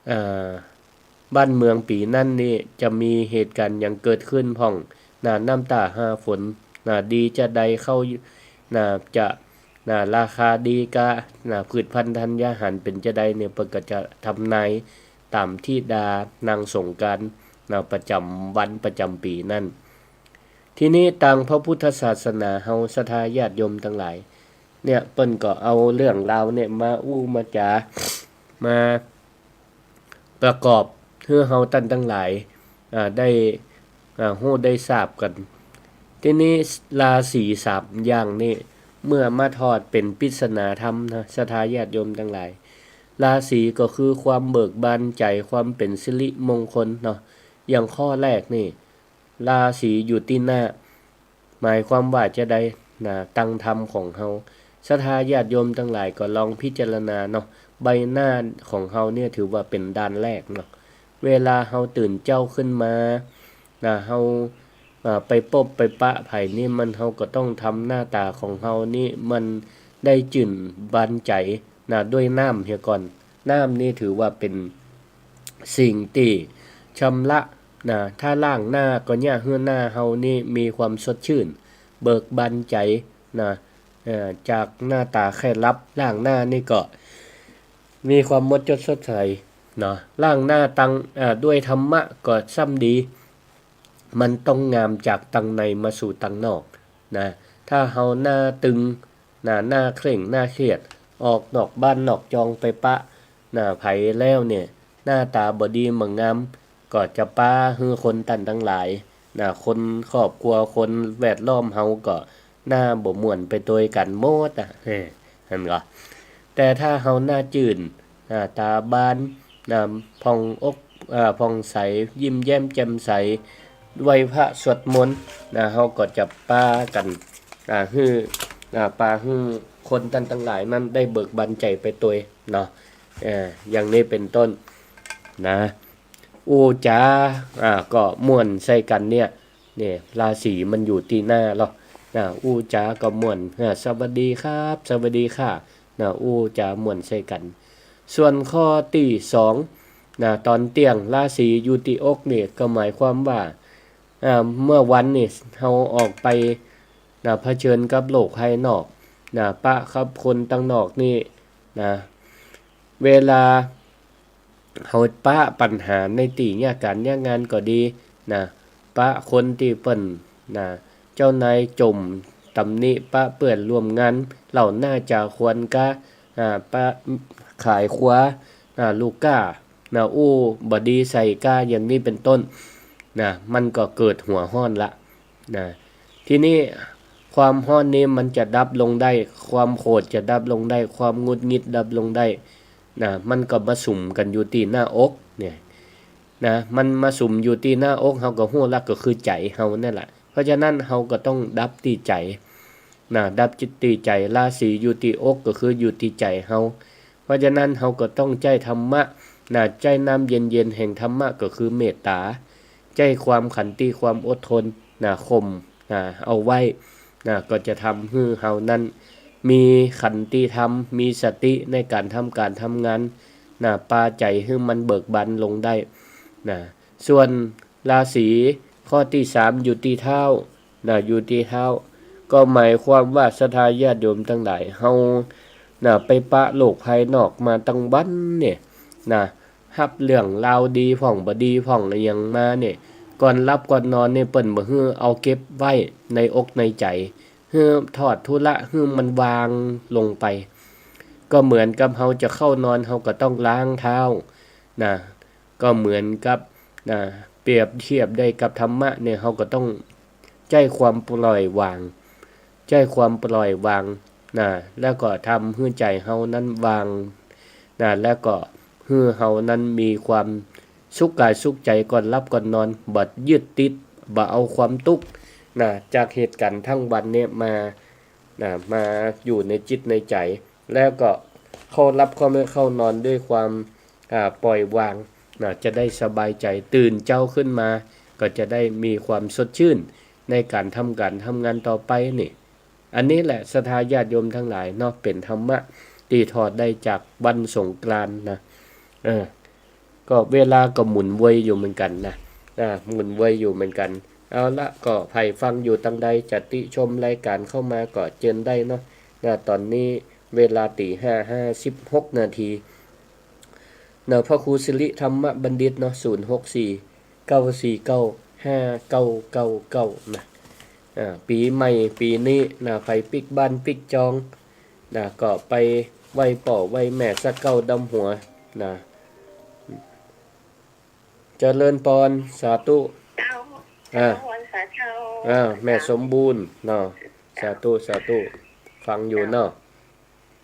อ่า บ้านเมืองปี๋นั้นนี่จะมีเหตุก๋ารณ์หยังเกิดขึ้นพ่อง น่ะ น้ำต๋าหาฝน น่ะ ดีจาใด ข้าว น่ะ จะ น่ะ ราคาดีกา น่ะ พืชพันธุ์ธัญญาหารเป๋นจาใดเนี่ย เปิ้นก็จะทำนายต๋ามธิดานางสงกรานต์ น่ะ ประจ๋ำวันประจ๋ำปี๋นั้น ทีนี้ตางพระพุทธศาสนาเฮา ศรัทธาญาติโยมตังหลาย เนี่ย เปิ้นก็เอาเรื่องราวเนี่ยมาอู้มาจ๋า มาประกอบหื้อเฮาต้านตังหลาย อ่า ได้ อ่า ฮู้ได้ทราบกั๋น ทีนี้ราศีสามอย่างนี่ เมื่อมาถอดเป๋นปริศนาธรรมนะ ศรัทธาญาติโยมตังหลาย ราศีก็คือความเบิกบานใจ๋ ความเป๋นสิริมงคลเนาะ อย่างข้อแรกนี่ ราศีอยู่ตี้หน้า หมายความว่าจาใด น่ะ ตางธรรมของเฮา ศรัทธาญาติโยมตังหลายก็ลองพิจารณาเนาะ ใบหน้าของเฮาเนี่ยถือว่าเป๋นด่านแรกเนาะ เวลาเฮาตื่นเจ๊าขึ้นมา น่ะ เฮา อ่า ไปปบไปปะใผนี่ มัน เฮาก็ต้องทำหน้าต๋าของเฮานี่มันได้จื่นบานใจ๋ น่ะ ด้วยน้ำเหียก่อน น้ำนี่ถือว่าเป๋นสิ่งตี้ชำระ น่ะ ถ้าล้างหน้าก็เยียะหื้อหน้าเฮานี่มีความสดชื่น เบิกบานใจ๋ น่ะ เอ่อ จากหน้าต๋าแค่หลับ ล้างหน้านี่ก็มีความหมดจดสดใส เนาะ ล้างหน้าตาง เอ่อ ด้วยธรรมะก็ซ้ำดี มันต้องงามจากตางในมาสู่ตางนอก น่ะ ถ้าเฮาหน้าตึง น่ะ หน้าเคร่ง หน้าเครียด ออกนอกบ้านนอกจองไปปะ น่ะ ใผแล้วเนี่ย หน้าต๋าบ่ดีบ่งาม ก็จะปาหื้อคนต้านตังหลาย น่ะ คนครอบครัว คนแวดล้อมเฮาก็หน้าบ่ม่วนไปตวยกั๋นหมดน่ะ เออ หันก่อ แต่ถ้าเฮาหน้าจื่น อ่า ต๋าบาน อ่า ผ่องอก อ่า ผ่องใส ยิ้มแย้มแจ่มใส ไหว้พระสวดมนต์ น่ะ เฮาก็จะปากั๋น อ่า หื้อ อ่า ปาหื้อคนต้านตังหลายนั้นได้เบิกบานใจ๋ไปตวยเนาะ เอ่อ อย่างนี้เป๋นต้น น่ะ อู้จ๋า อ่า ก็ม่วนใส่กั๋นเนี่ย เนี่ย ราศีมันอยู่ตี้หน้าเนาะ น่ะ อู้จ๋าก็ม่วน อ่า สวัสดีครับ สวัสดีค่ะ น่ะ อู้จ๋าม่วนใส่กั๋น ส่วนข้อตี้สอง น่ะ ต๋อนเตี้ยง ราศีอยู่ตี้อกนี่ ก็หมายความว่า อ่า เมื่อวันนี่เฮาออกไป นะ เผชิญกับโลกภายนอก นะ ปะกับคนตังนอกนี่ นะ เวลาเฮาปะปัญหาในตี้เยียะก๋านเยียะงานก็ดี นะ ปะคนตี้เปิ้น นะ เจ้านายจ่มตำหนิปะเปื้อนร่วมงาน เล่าหน้าจ๋าขวัญก้า อ่า ปะขายครัว อ่า ลูกก้า นะ อู้บ่ดีใส่ก้า อย่างนี้เป็นต้น นะ มันก็เกิดหัวฮ้อนละ นะ ทีนี้ความฮ้อนนี้มันจะดับลงได้ ความโขดจะดับลงได้ ความหงุดหงิดดับลงได้ นะ มันก็มาสุมกั๋นอยู่ตี้หน้าอกเนี่ย นะ มันมาสุมอยู่ตี้หน้าอก เฮาก็ฮู้ละ ก็คือใจ๋เฮานั่นแหละ เพราะฉะนั้นเฮาก็ต้องดับตี้ใจ๋ นะ ดับตี้ใจ๋ ราศีอยู่ตี้อก ก็คืออยู่ตี้ใจ๋เฮา เพราะฉะนั้นเฮาก็ต้องใจ๊ธรรมะ นะ ใจ๊น้ำเย็นๆ แห่งธรรมะ ก็คือเมตต๋า ใจ๊ความขันติ ความอดทน นะ ข่ม นะ เอาไว้ นะ ก็จะทำหื้อเฮานั้นมีขันติธรรม มีสติในก๋านทำก๋านทำงาน นะ ปาใจ๋หื้อมันเบิกบานลงได้ นะ ส่วนราศีข้อตี้สามอยู่ตี้เท้า นะ อยู่ตี้เท้า ก็หมายความว่าศรัทธาญาติโยมตังหลาย เฮา นะ ไปปะโลกภายนอกมาตังวันเนี่ย นะ ฮับเรื่องราวดีพ่องบ่ดีพ่องอะหยังมาเนี่ย ก่อนหลับก่อนนอนเนี่ย เปิ้นบ่หื้อเอาเก็บไว้ในอกในใจ๋ หื้อถอดธุระ หื้อมันวางลงไป ก็เหมือนกับเฮาจะเข้านอน เฮาก็ต้องล้างเท้า นะ ก็เหมือนกับ นะ เปรียบเทียบได้กับธรรมะเนี่ย เฮาก็ต้องใจ๊ความปล่อยวาง ใจ๊ความปล่อยวาง นะ แล้วก็ทำหื้อใจ๋เฮานั้นวาง นะ แล้วก็หื้อเฮานั้นมีความสุขก๋ายสุขใจ๋ก่อนหลับก่อนนอน บ่ยึดติด บ่เอาความตุ๊กข์ นะ จากเหตุก๋ารณ์ตังวันเนี่ยมา นะ มาอยู่ในจิตในใจ๋ แล้วก็เข้าหลับเข้าเมือเข้านอนด้วยความ อ่า ปล่อยวาง นะ จะได้สบายใจ๋ ตื่นเจ๊าขึ้นมา ก็จะได้มีความสดชื่นในก๋านทำก๋านทำงานต่อไปนี่ อันนี้แหละศรัทธาญาติโยมตังหลายเนาะ เป๋นธรรมะตี้ถอดได้จากวันสงกรานต์นะ เออ ก็เวลาก็หมุนวนอยู่เหมือนกั๋นนะ อ่า หมุนวนอยู่เหมือนกั๋น เอาละ ก็ใผฟังอยู่ตังใดจะติชมรายก๋านเข้ามาก็เจิญได้เนาะ นะ ต๋อนนี้เวลาตี๋ห้าห้าสิบหกนาที นะ พระครูสิริธรรมบัณฑิตเนาะ ศูนย์หกสี่ เก้าสี่เก้า ห้าเก้าเก้าเก้า นะ อ่า ปี๋ใหม่ปี๋นี้นะ ใผปิ๊กบ้านปิ๊กจอง นะ ก็ไปไหว้ป้อไหว้แม่สักเก๊าดำหัว นะ เจริญปอน สาธุ เจ้า อ่า เจริญปอน สาธุ อ่า แม่สมบูรณ์เนาะ สาธุ สาธุ ฟังอยู่เนาะ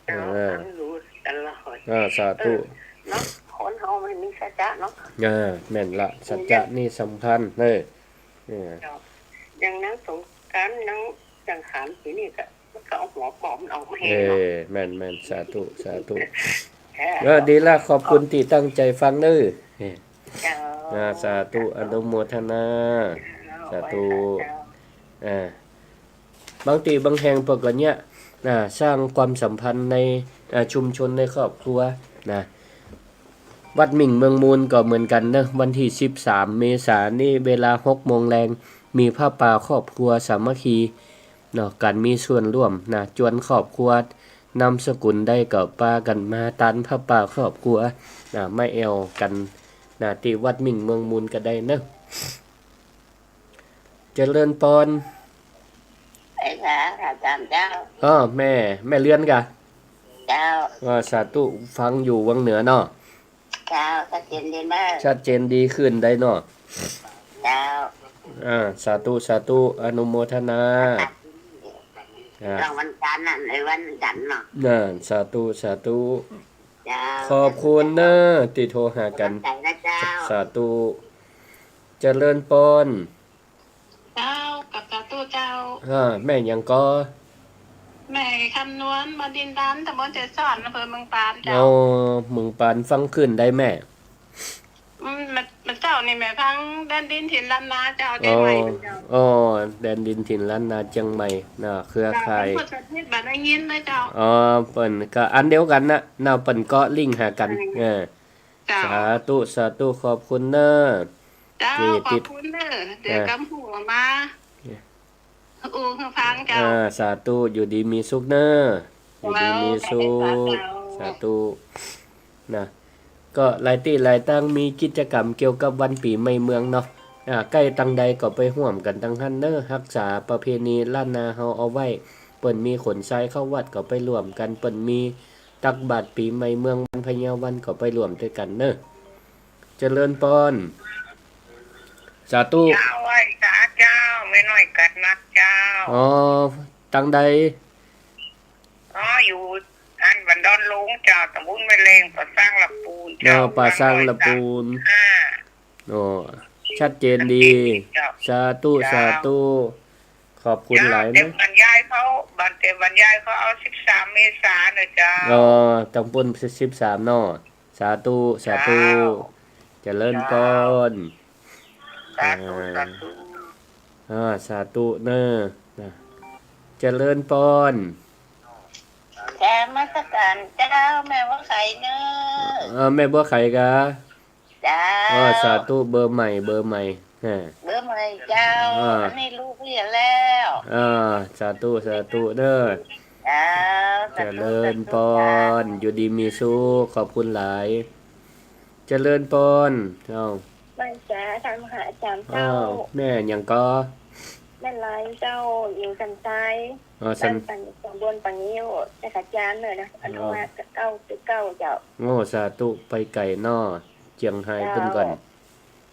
เจ้า อ่า ฟังอยู่ตลอด อ่า สาธุ เออ เนาะ คนเฮามันมีสัจจะเนาะ อ่า แม่นละ สัจจะนี่สำคัญ เออ เออ เจ้า อย่างนางสงกรานต์ นางสังขารปี๋นี้ก็ มันก็เอาหัวปอมมันออกมาแหงเนาะ เออ แม่น แม่น สาธุ สาธุ เออ เออ ดีละ ขอบคุณตี้ตั้งใจ๋ฟังเน้อ เออ เจ้า อ่า สาธุ อนุโมทนา เจ้า สาธุ ไหว้พระเจ้า อ่า บางตี้บางแห่งเปิ้นก็เนี่ย อ่า สร้างความสัมพันธ์ใน อ่า ชุมชนในครอบครัวนะ วัดมิ่งเมืองมูลก็เหมือนกั๋นเนาะ วันตี้สิบสามเมษานี่ เวลาหกโมงแลง มีผ้าป่าครอบครัวสามัคคีเนาะ ก๋านมีส่วนร่วมนะ จวนครอบครัวนามสกุลใดก็ปากั๋นมาตานผ้าป่าครอบครัวนะ มาแอ่วกั๋นนะ ตี้วัดมิ่งเมืองมูลก็ได้เนาะ เจริญปอน ไอ้ค่ะ อาจ๋ารย์เจ้า อ้อ แม่ แม่เรือนก่ะ เจ้า อ้อ สาธุ ฟังอยู่วังเหนือเนาะ เจ้า ชัดเจนดีไหม ชัดเจนดีขึ้นได้เนาะ เจ้า อ่า สาธุ สาธุ อนุโมทนา อ่า รางวัลจันทร์น่ะ ในวันจันทร์เนาะ น่ะ สาธุ สาธุ เจ้า ขอบคุณเน้อ ตี้โทรหากั๋น ขอบใจนะเจ้า สาธุ เจริญปอน เจ้า กับสาธุเจ้า อ่า แม่หยังก่อ แม่คำนวณ บ้านดินดาน ตำบลเสฉวน อำเภอเมืองปานเจ้า อ๋อ เมืองปาน ฟังขึ้นได้แม่ อืม แม่ แม่เจ้านี่แม่ฟังแดนดินถิ่นล้านนาเจ้า เจียงใหม่เจ้า อ๋อ แดนดินถิ่นล้านนาเจียงใหม่นะ เครือข่าย เจ้า เพิ่นพูดสถิตบ่ได้ยินเลยเจ้า อ๋อ เปิ้นก็อันเดียวกั๋นนะ เนาะ เปิ้นก็ลิงก์หากั๋น อืม เออ เจ้า สาธุ สาธุ ขอบคุณเน้อ เจ้า เจติด ขอบคุณเนอะ เดี๋ยว อ่า กำหัวมา เนี่ย อู้หื้อฟังเจ้า อ่า สาธุ อยู่ดีมีสุขเนอะ อยู่ดีมีสุข เจ้า สาธุ สาธุ นะ ก็หลายตี้หลายตังมีกิจกรรมเกี่ยวกับวันปี๋ใหม่เมืองเนาะ อ่า ใก้ตังใดก็ไปฮ่วมกั๋นตังหั้นเนอะ ฮักษาประเพณีล้านนาเฮาเอาไว้ เปิ้นมีขนทรายเข้าวัดก็ไปร่วมกั๋น เปิ้นมีตักบาตรปี๋ใหม่เมืองวันพญาวันก็ไปร่วมตวยกั๋นเนอะ เจริญปอน สาธุ เจ้า ไหว้สาเจ้า แม่น้อยกัดนักเจ้า อ๋อ ตังใด อ๋อ อยู่อันบ้านดอนหลวงเจ้า ตำบลแม่แลง ป่าซางละปูน อ๋อ เจ้า ป่าซางละปูน อ่า อ๋อ ชัดเจนดี ชัดเจนดีเจ้า สาธุ เจ้า สาธุ ขอบคุณหลายเนอะ เจ้า แต่บรรยายเขา บรร- แต่บรรยายเขาเอาสิบสามเมษาเนอะเจ้า อ๋อ ตังปุ้นสิบสามเนาะ สาธุ สาธุ เจ้า เจริญปอน สาธุ อ่า สาธุ อ่า สาธุเนอะ นะ เจริญปอน นมัสก๋านเจ้า แม่บัวไขเนอะ เออ แม่บัวไขกา เจ้า เออ สาธุ เบอร์ใหม่ เบอร์ใหม่ ฮะ เบอร์ใหม่เจ้า อ่า อันนี้ลูกเรียนแล้ว อ่า สาธุ สาธุเนอะ เจ้า สาธุ เจริญปอน สาธุเจ้า อยู่ดีมีสุข ขอบคุณหลาย เจริญปอน เอ้า ไหว้สาท่านพระอาจารย์เจ้า อ้าว แม่หยังก่อ แม่ลายเจ้า อยู่สันทราย อ๋อ สัน บ้านปัง ตำบลปังงิ้ว จักรจันทร์เนอะนะ อนุรักษ์ อ๋อ เก้าสิบเก้าเจ้า โอ้ สาธุ ไปไก๋เนาะ เจียงฮายปุ้นก่อน เจ้า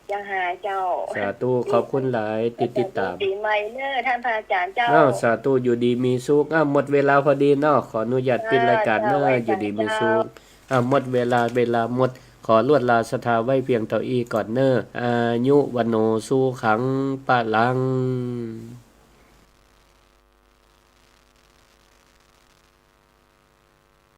เจียงฮายเจ้า สาธุ ขอบคุณหลาย ตี้ติดต๋าม สวัสดีปี๋ใหม่เนอะ ท่านพระอาจารย์เจ้า อ้าว สาธุ อยู่ดีมีสุข อ้าว หมดเวลาพอดีเนาะ ขออนุญาตปิดรายก๋านเนอะ เจ้า ไหว้สา อยู่ดีมีสุข เจ้า อ่ะ หมดเวลา เวลาหมด ขอลวดลาศรัทธาไว้เพียงเต้าอี้ก่อนเน่อ อายุ วัณโณ สุขัง พลัง